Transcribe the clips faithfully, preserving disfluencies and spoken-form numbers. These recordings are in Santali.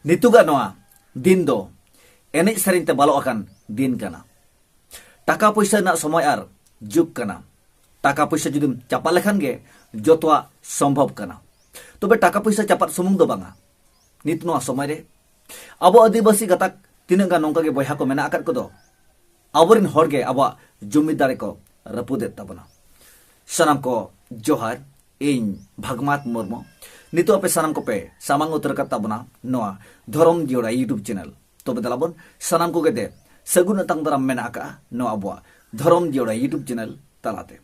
ᱱᱤᱛᱚᱜᱟᱜ ᱱᱚᱣᱟ ᱫᱤᱱ ᱫᱚ ᱮᱱᱮᱡ ᱥᱮᱨᱮᱧ ᱛᱮ ᱵᱟᱞᱚᱜ ᱟᱠᱟᱱ ᱫᱤᱱ ᱠᱟᱱᱟ᱾ ᱴᱟᱠᱟ ᱯᱩᱭᱥᱟᱹ ᱨᱮᱱᱟᱜ ᱥᱚᱢᱚᱭ ᱟᱨ ᱡᱩᱜᱽ ᱠᱟᱱᱟ᱾ ᱴᱟᱠᱟ ᱯᱩᱭᱥᱟᱹ ᱡᱩᱫᱤᱢ ᱪᱟᱯᱟᱫ ᱞᱮᱠᱷᱟᱱ ᱜᱮ ᱡᱚᱛᱚᱣᱟᱜ ᱥᱚᱢᱵᱷᱚᱵ ᱠᱟᱱᱟ᱾ ᱛᱚᱵᱮ ᱴᱟᱠᱟ ᱯᱩᱭᱥᱟᱹ ᱪᱟᱯᱟᱫ ᱥᱩᱢᱩᱝ ᱫᱚ ᱵᱟᱝᱟ, ᱱᱤᱛ ᱱᱚᱣᱟ ᱥᱚᱢᱚᱭ ᱨᱮ ᱟᱵᱚ ᱟᱹᱫᱤᱵᱟᱹᱥᱤ ᱜᱟᱛᱟᱠ ᱛᱤᱱᱟᱹᱜ ᱜᱟᱱ ᱱᱚᱝᱠᱟ ᱜᱮ ᱵᱚᱭᱦᱟ ᱠᱚ ᱢᱮᱱᱟᱜ ᱟᱠᱟᱫ ᱠᱚᱫᱚ, ᱟᱵᱚᱨᱮᱱ ᱦᱚᱲ ᱜᱮ ᱟᱵᱚᱣᱟᱜ ᱡᱩᱢᱤᱫ ᱫᱟᱲᱮ ᱠᱚ ᱨᱟᱹᱯᱩᱫᱮᱫ ᱛᱟᱵᱚᱱᱟ᱾ ᱥᱟᱱᱟᱢ ᱠᱚ ᱡᱚᱦᱟᱨ, ᱤᱧ ᱵᱷᱟᱜᱽᱢᱟᱛ ᱢᱩᱨᱢᱩ᱾ ᱱᱤᱛᱚᱜ ᱟᱯᱮ ᱥᱟᱱᱟᱢ ᱠᱚᱯᱮ ᱥᱟᱢᱟᱝ ᱩᱛᱟᱹᱨ ᱟᱠᱟᱫ ᱛᱟᱵᱚᱱᱟ ᱱᱚᱣᱟ ᱫᱷᱚᱨᱚᱢ ᱡᱤᱭᱟᱹᱲᱟ YouTube ᱪᱮᱱᱮᱞ᱾ ᱛᱚᱵᱮ ᱫᱮᱞᱟ ᱵᱚᱱ ᱥᱟᱱᱟᱢ ᱠᱚᱜᱮ ᱫᱮ ᱥᱟᱹᱜᱩᱱ ᱟᱛᱟᱝ ᱫᱟᱨᱟᱢ ᱢᱮᱱᱟᱜ ᱟᱠᱟᱫᱼᱟ ᱱᱚᱣᱟ ᱟᱵᱚᱣᱟᱜ ᱫᱷᱚᱨᱚᱢ ᱡᱤᱭᱟᱹᱲᱟ YouTube ᱪᱮᱱᱮᱞ ᱛᱟᱞᱟᱛᱮ᱾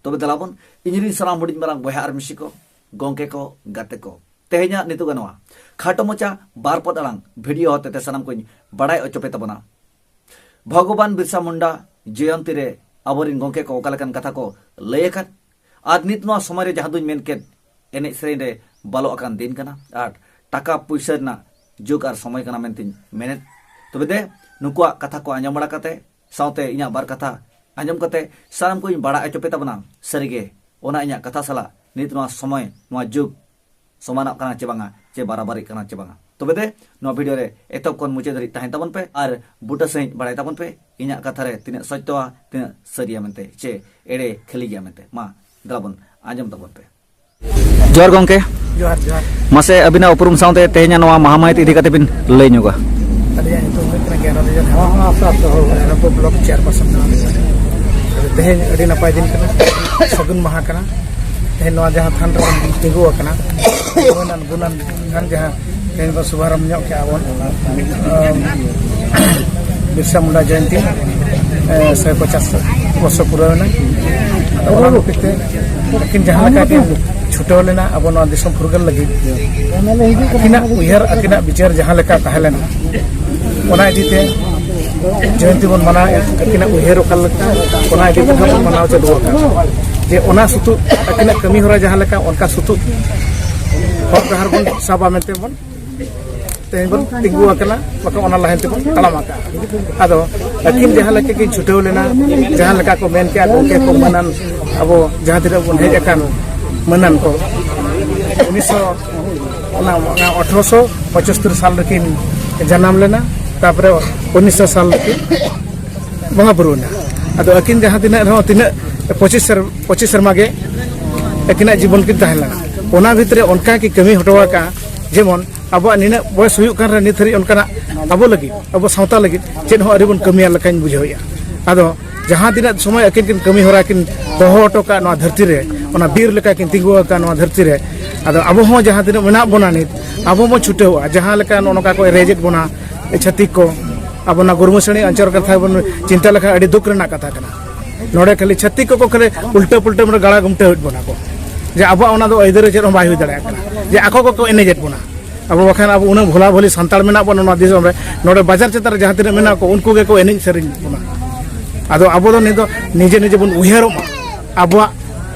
ᱛᱚᱵᱮ ᱫᱮᱞᱟ ᱵᱚᱱ ᱤᱧ ᱨᱤᱱ ᱥᱟᱱᱟᱢ ᱦᱩᱰᱤᱧ ᱢᱟᱨᱟᱝ ᱵᱚᱭᱦᱟ ᱟᱨ ᱢᱤᱥᱤ ᱠᱚ, ᱜᱚᱝᱠᱮ ᱠᱚ, ᱜᱟᱛᱮ ᱠᱚ, ᱛᱮᱦᱮᱧᱟᱜ ᱱᱤᱛᱚᱜ ᱱᱚᱣᱟ ᱠᱷᱟᱴᱚ ᱢᱚᱪᱟ ᱵᱟᱨ ᱯᱚᱫ ᱟᱲᱟᱝ ᱵᱷᱤᱰᱤᱭᱳ ᱦᱚᱛᱮᱛᱮ ᱥᱟᱱᱟᱢ ᱠᱚᱧ ᱵᱟᱲᱟᱭ ᱦᱚᱪᱚ ᱯᱮ ᱛᱟᱵᱚᱱᱟ᱾ ᱵᱷᱚᱜᱚᱵᱟᱱ ᱵᱤᱨᱥᱟ ᱢᱩᱱᱰᱟ ᱡᱚᱭᱚᱱᱛᱤ ᱨᱮ ᱟᱵᱚᱨᱮᱱ ᱜᱚᱝᱠᱮ ᱠᱚ ᱚᱠᱟ ᱞᱮᱠᱟᱱ ᱠᱟᱛᱷᱟ ᱠᱚ ᱞᱟᱹᱭ ᱟᱠᱟᱫ, ᱟᱨ ᱱᱤᱛ ᱱᱚᱣᱟ ᱥᱚᱢᱚᱭ ᱨᱮ ᱡᱟᱦᱟᱸ ᱫᱚᱧ ᱢᱮᱱ ᱠᱮᱫ, ᱮᱱᱮᱡ ᱥᱮᱨᱮᱧ ᱨᱮ ᱵᱟᱞᱚ ᱟᱠᱟᱱ ᱫᱤᱱ ᱠᱟᱱᱟ ᱟᱨ ᱴᱟᱠᱟ ᱯᱩᱭᱥᱟᱹ ᱨᱮᱱᱟᱜ ᱡᱩᱜᱽ ᱟᱨ ᱥᱚᱢᱚᱭ ᱠᱟᱱᱟ ᱢᱮᱱᱛᱮᱧ ᱢᱮᱱᱮᱫ᱾ ᱛᱚᱵᱮ ᱫᱮ, ᱱᱩᱠᱩᱣᱟᱜ ᱠᱟᱛᱷᱟ ᱠᱚ ᱟᱸᱡᱚᱢ ᱵᱟᱲᱟ ᱠᱟᱛᱮ, ᱥᱟᱶᱛᱮ ᱤᱧᱟᱹᱜ ᱵᱟᱨ ᱠᱟᱛᱷᱟ ᱟᱸᱡᱚᱢ ᱠᱟᱛᱮ ᱥᱟᱱᱟᱢ ᱠᱚᱧ ᱵᱟᱲᱟᱭ ᱦᱚᱪᱚ ᱯᱮ ᱛᱟᱵᱚᱱᱟ᱾ ᱥᱟᱹᱨᱤᱜᱮ ᱚᱱᱟ ᱤᱧᱟᱹᱜ ᱠᱟᱛᱷᱟ ᱥᱟᱞᱟᱜ ᱱᱤᱛ ᱱᱚᱣᱟ ᱥᱚᱢᱚᱭ, ᱱᱚᱣᱟ ᱡᱩᱜᱽ ᱥᱚᱢᱟᱱᱚᱜ ᱠᱟᱱᱟ ᱪᱮ ᱵᱟᱝᱟ, ᱪᱮ ᱵᱟᱨᱟᱵᱟᱨᱤᱜ ᱠᱟᱱᱟ ᱪᱮ ᱵᱟᱝᱟ᱾ ᱛᱚᱵᱮ ᱫᱮ, ᱱᱚᱣᱟ ᱵᱷᱤᱰᱤᱭᱳ ᱨᱮ ᱮᱛᱚᱦᱚᱵ ᱠᱷᱚᱱ ᱢᱩᱪᱟᱹᱫ ᱫᱷᱟᱹᱨᱤᱡ ᱛᱟᱦᱮᱱ ᱛᱟᱵᱚᱱ ᱯᱮ ᱟᱨ ᱵᱩᱴᱟᱹ ᱥᱟᱺᱦᱤᱡ ᱵᱟᱲᱟᱭ ᱛᱟᱵᱚᱱ ᱯᱮ ᱤᱧᱟᱹᱜ ᱠᱟᱛᱷᱟ ᱨᱮ ᱛᱤᱱᱟᱹᱜ ᱥᱚᱛᱭᱚᱣᱟ, ᱛᱤᱱᱟᱹᱜ ᱥᱟᱹᱨᱤᱭᱟ ᱢᱮᱱᱛᱮ ᱪᱮ ᱮᱲᱮ ᱠᱷᱟᱹᱞᱤ ᱜᱮᱭᱟ ᱢᱮᱱᱛᱮ᱾ ᱢᱟ ᱫᱮᱞᱟ ᱵᱚᱱ ᱟᱸᱡᱚᱢ ᱛᱟᱵᱚᱱ ᱯᱮ᱾ ᱡᱚᱦᱟᱨ ᱜᱚᱝᱠᱮ᱾ ᱡᱚᱦᱟᱨ, ᱡᱚᱦᱟᱨ᱾ ᱢᱟᱥᱮ ᱟᱹᱵᱤᱱᱟᱜ ᱩᱯᱨᱩᱢ ᱥᱟᱶᱛᱮ ᱛᱮᱦᱮᱧᱟᱜ ᱱᱚᱣᱟ ᱢᱟᱦᱟ ᱢᱟᱹᱦᱤᱛ ᱤᱫᱤ ᱠᱟᱛᱮ ᱵᱤᱱ ᱞᱟᱹᱭ ᱧᱚᱜᱟ᱾ ᱟᱹᱞᱤᱧᱟᱜ ᱧᱩᱛᱩᱢ ᱦᱩᱭᱩᱜ ᱠᱟᱱᱟ ᱜᱮᱭᱟᱱᱚ ᱨᱚᱧᱡᱚᱱ ᱦᱮᱢᱵᱨᱚᱢ, ᱦᱚᱸ, ᱦᱚᱸ, ᱟᱯᱮ, ᱟᱯᱮ ᱦᱚᱲ ᱨᱟᱭᱨᱚᱝᱯᱩᱨ ᱵᱞᱚᱠ ᱪᱮᱭᱟᱨᱯᱟᱨᱥᱚᱱ ᱠᱟᱱᱟᱞᱤᱧ᱾ ᱟᱫᱚ ᱛᱮᱦᱮᱧ ᱟᱹᱰᱤ ᱱᱟᱯᱟᱭ ᱫᱤᱱ ᱠᱟᱱᱟ, ᱥᱟᱹᱜᱩᱱ ᱢᱟᱦᱟ ᱠᱟᱱᱟ᱾ ᱛᱮᱦᱮᱧ ᱱᱚᱣᱟ ᱡᱟᱦᱟᱸ ᱛᱷᱟᱱ ᱨᱮᱵᱚᱱ ᱛᱤᱸᱜᱩ ᱟᱠᱟᱱᱟ, ᱜᱩᱱᱟᱱ, ᱜᱩᱱᱟᱱ ᱛᱷᱟᱱ ᱡᱟᱦᱟᱸ ᱛᱮᱦᱮᱧ ᱵᱚᱱ ᱥᱩᱵᱷᱟᱨᱚᱢ ᱧᱚᱜ ᱠᱮᱜᱼᱟ ᱵᱚᱱ, ᱟᱢ, ᱵᱤᱨᱥᱟ ᱢᱩᱱᱰᱟ ᱡᱚᱭᱚᱱᱛᱤ, ᱮ, ᱥᱟᱭ ᱯᱚᱪᱟᱥ ᱵᱚᱨᱥᱚ ᱯᱩᱨᱟᱹᱣ ᱮᱱᱟ᱾ ᱟᱫᱚ ᱚᱱᱟ ᱞᱟᱹᱜᱤᱫ ᱛᱮ ᱟᱹᱠᱤᱱ ᱡᱟᱦᱟᱸ ᱞᱮᱠᱟ ᱠᱤᱱ ᱪᱷᱩᱴᱟᱹᱣ ᱞᱮᱱᱟ ᱟᱵᱚ ᱱᱚᱣᱟ ᱫᱤᱥᱚᱢ ᱯᱷᱩᱨᱜᱟᱹᱞ ᱞᱟᱹᱜᱤᱫ, ᱟᱹᱠᱤᱱᱟᱜ ᱩᱭᱦᱟᱹᱨ, ᱟᱹᱠᱤᱱᱟᱜ ᱵᱤᱪᱟᱹᱨ ᱡᱟᱦᱟᱸ ᱞᱮᱠᱟ ᱛᱟᱦᱮᱸ ᱞᱮᱱᱟ, ᱚᱱᱟ ᱤᱫᱤ ᱛᱮ ᱡᱚᱭᱚᱱᱛᱤ ᱵᱚᱱ ᱢᱟᱱᱟᱣᱮᱫᱼᱟ᱾ ᱟᱹᱠᱤᱱᱟᱜ ᱩᱭᱦᱟᱹᱨ ᱚᱠᱟ ᱞᱮᱠᱟ, ᱚᱱᱟ ᱤᱫᱤ ᱛᱮ ᱵᱚᱱ ᱢᱟᱱᱟᱣ ᱪᱟᱹᱞᱩ ᱟᱠᱟᱫᱼᱟ᱾ ᱡᱮ ᱚᱱᱟ ᱥᱩᱛᱩᱜ, ᱟᱹᱠᱤᱱᱟᱜ ᱠᱟᱹᱢᱤ ᱦᱚᱨᱟ ᱡᱟᱦᱟᱸ ᱞᱮᱠᱟ, ᱚᱱᱠᱟ ᱥᱩᱛᱩᱜ ᱦᱚᱨ ᱰᱟᱦᱟᱨ ᱵᱚᱱ ᱥᱟᱵᱟ ᱢᱮᱱᱛᱮ ᱵᱚᱱ ᱛᱮᱦᱮᱧ ᱵᱚᱱ ᱛᱤᱸᱜᱩ ᱟᱠᱟᱱᱟ, ᱵᱟᱠᱷᱟᱱ ᱚᱱᱟ ᱞᱟᱭᱤᱱ ᱛᱮᱵᱚᱱ ᱛᱟᱲᱟᱢ ᱟᱠᱟᱫᱼᱟ᱾ ᱟᱫᱚ ᱟᱹᱠᱤᱱ ᱡᱟᱦᱟᱸ ᱞᱮᱠᱟ ᱠᱤᱱ ᱪᱷᱩᱴᱟᱹᱣ ᱞᱮᱱᱟ, ᱡᱟᱦᱟᱸ ᱞᱮᱠᱟ ᱠᱚ ᱢᱮᱱ ᱠᱮᱜᱼᱟ, ᱜᱚᱢᱠᱮ ᱠᱚ ᱢᱟᱹᱱᱟᱱ, ᱟᱵᱚ ᱡᱟᱦᱟᱸ ᱛᱤᱱᱟᱹᱜ ᱵᱚᱱ ᱦᱮᱡ ᱟᱠᱟᱱ ᱢᱟᱹᱱᱟᱱ ᱠᱚ, ᱩᱱᱤᱥᱥᱚ ᱚᱱᱟ ᱚᱱᱟ ᱟᱴᱷᱨᱚᱥᱚ ᱯᱚᱸᱪᱟᱛᱛᱳᱨ ᱥᱟᱞ ᱨᱮᱠᱤᱱ ᱡᱟᱱᱟᱢ ᱞᱮᱱᱟ, ᱛᱟᱨᱯᱚᱨᱮ ᱩᱱᱤᱥᱥᱚ ᱥᱟᱞ ᱨᱮᱠᱤᱱ ᱵᱚᱸᱜᱟ ᱵᱩᱨᱩᱭᱮᱱᱟ᱾ ᱟᱫᱚ ᱟᱹᱠᱤᱱ ᱡᱟᱦᱟᱸ ᱛᱤᱱᱟᱹᱜ ᱨᱮᱦᱚᱸ, ᱛᱤᱱᱟᱹᱜ ᱯᱚᱸᱪᱤᱥ ᱥᱮᱨ-, ᱯᱚᱸᱪᱤᱥ ᱥᱮᱨᱢᱟ ᱜᱮ ᱟᱹᱠᱤᱱᱟᱜ ᱡᱤᱵᱚᱱ ᱠᱤᱱ ᱛᱟᱦᱮᱸ ᱞᱮᱱᱟ᱾ ᱚᱱᱟ ᱵᱷᱤᱛᱨᱤ ᱚᱱᱠᱟ ᱠᱤᱱ ᱠᱟᱹᱢᱤ ᱦᱚᱴᱚ ᱟᱠᱟᱫᱼᱟ, ᱡᱮᱢᱚᱱ ᱟᱵᱚᱣᱟᱜ ᱱᱤᱱᱟᱹᱜ ᱵᱚᱭᱮᱥ ᱦᱩᱭᱩᱜ ᱠᱟᱱ ᱨᱮ ᱱᱤᱛ ᱦᱟᱹᱨᱤᱡ ᱚᱱᱠᱟᱱᱟᱜ ᱟᱵᱚ ᱞᱟᱹᱜᱤᱫ, ᱟᱵᱚ ᱥᱟᱶᱛᱟ ᱞᱟᱹᱜᱤᱫ ᱪᱮᱫ ᱦᱚᱸ ᱟᱹᱣᱨᱤ ᱵᱚᱱ ᱠᱟᱹᱢᱤᱭᱟ ᱞᱮᱠᱟᱧ ᱵᱩᱡᱷᱟᱹᱣᱮᱫᱼᱟ᱾ ᱟᱫᱚ ᱡᱟᱦᱟᱸ ᱛᱤᱱᱟᱹᱜ ᱥᱚᱢᱚᱭ ᱟᱹᱠᱤᱱ ᱠᱤᱱ ᱠᱟᱹᱢᱤ ᱦᱚᱨᱟ ᱠᱤᱱ ᱫᱚᱦᱚ ᱦᱚᱴᱚ ᱠᱟᱜ ᱱᱚᱣᱟ ᱫᱷᱟᱹᱨᱛᱤ ᱨᱮ, ᱚᱱᱟ ᱵᱤᱨ ᱞᱮᱠᱟ ᱠᱤᱱ ᱛᱤᱸᱜᱩ ᱟᱠᱟᱫ ᱱᱚᱣᱟ ᱫᱷᱟᱹᱨᱛᱤ ᱨᱮ, ᱟᱫᱚ ᱟᱵᱚ ᱦᱚᱸ ᱡᱟᱦᱟᱸ ᱛᱤᱱᱟᱹᱜ ᱢᱮᱱᱟᱜ ᱵᱚᱱᱟ ᱱᱤᱛ, ᱟᱵᱚ ᱵᱚᱱ ᱪᱷᱩᱴᱟᱹᱣᱟ᱾ ᱡᱟᱦᱟᱸ ᱞᱮᱠᱟ ᱱᱚᱜᱼᱚ ᱱᱚᱝᱠᱟ ᱠᱚ ᱨᱮᱡᱮᱫ ᱵᱚᱱᱟ ᱪᱷᱟᱹᱛᱤᱠ ᱠᱚ, ᱟᱵᱚ ᱚᱱᱟ ᱜᱩᱨᱢᱩᱥᱟᱹᱲᱤ ᱚᱧᱪᱚᱞ ᱠᱟᱛᱷᱟ ᱵᱚᱱ ᱪᱤᱱᱛᱟᱹ ᱞᱮᱠᱷᱟᱱ ᱟᱹᱰᱤ ᱫᱩᱠ ᱨᱮᱱᱟᱜ ᱠᱟᱛᱷᱟ ᱠᱟᱱᱟ᱾ ᱱᱚᱰᱮ ᱠᱷᱟᱹᱞᱤ ᱪᱷᱟᱹᱛᱤᱠ ᱠᱚᱠᱚ ᱠᱷᱟᱹᱞᱤ ᱩᱞᱴᱟᱹ ᱯᱩᱞᱴᱟᱹ ᱢᱟᱱᱮ ᱜᱟᱲᱟ ᱜᱩᱢᱴᱟᱹᱣᱮᱫ ᱵᱚᱱᱟ ᱠᱚ, ᱡᱮ ᱟᱵᱚᱣᱟᱜ ᱚᱱᱟ ᱫᱚ ᱟᱹᱭᱫᱟᱹᱨ ᱨᱮ ᱪᱮᱫ ᱦᱚᱸ ᱵᱟᱭ ᱦᱩᱭ ᱫᱟᱲᱮᱭᱟᱜ ᱠᱟᱱᱟ, ᱡᱮ ᱟᱠᱚ ᱠᱚᱠᱚ ᱮᱱᱮᱡᱮᱫ ᱵᱚᱱᱟ᱾ ᱟᱵᱚ ᱵᱟᱠᱷᱟᱱ ᱟᱵᱚ ᱩᱱᱟᱹᱜ ᱵᱷᱚᱞᱟ ᱵᱷᱚᱞᱤ ᱥᱟᱱᱛᱟᱲ ᱢᱮᱱᱟᱜ ᱵᱚᱱᱟ ᱱᱚᱣᱟ ᱫᱤᱥᱚᱢ ᱨᱮ, ᱱᱚᱰᱮ ᱵᱟᱡᱟᱨ ᱪᱮᱛᱟᱱ ᱨᱮ ᱡᱟᱦᱟᱸ ᱛᱤᱱᱟᱹᱜ ᱢᱮᱱᱟᱜ ᱠᱚ, ᱩᱱᱠᱩ ᱜᱮᱠᱚ ᱮᱱᱮᱡ ᱥᱮᱨᱮᱧ ᱵᱚᱱᱟ᱾ ᱟᱫᱚ ᱟᱵᱚ ᱫᱚ ᱱᱤᱛ ᱫᱚ ᱱᱤᱡᱮ ᱱᱤᱡᱮ ᱵᱚᱱ ᱩᱭᱦᱟᱹᱨᱚᱜ ᱢᱟ, ᱟᱵᱚᱣᱟᱜ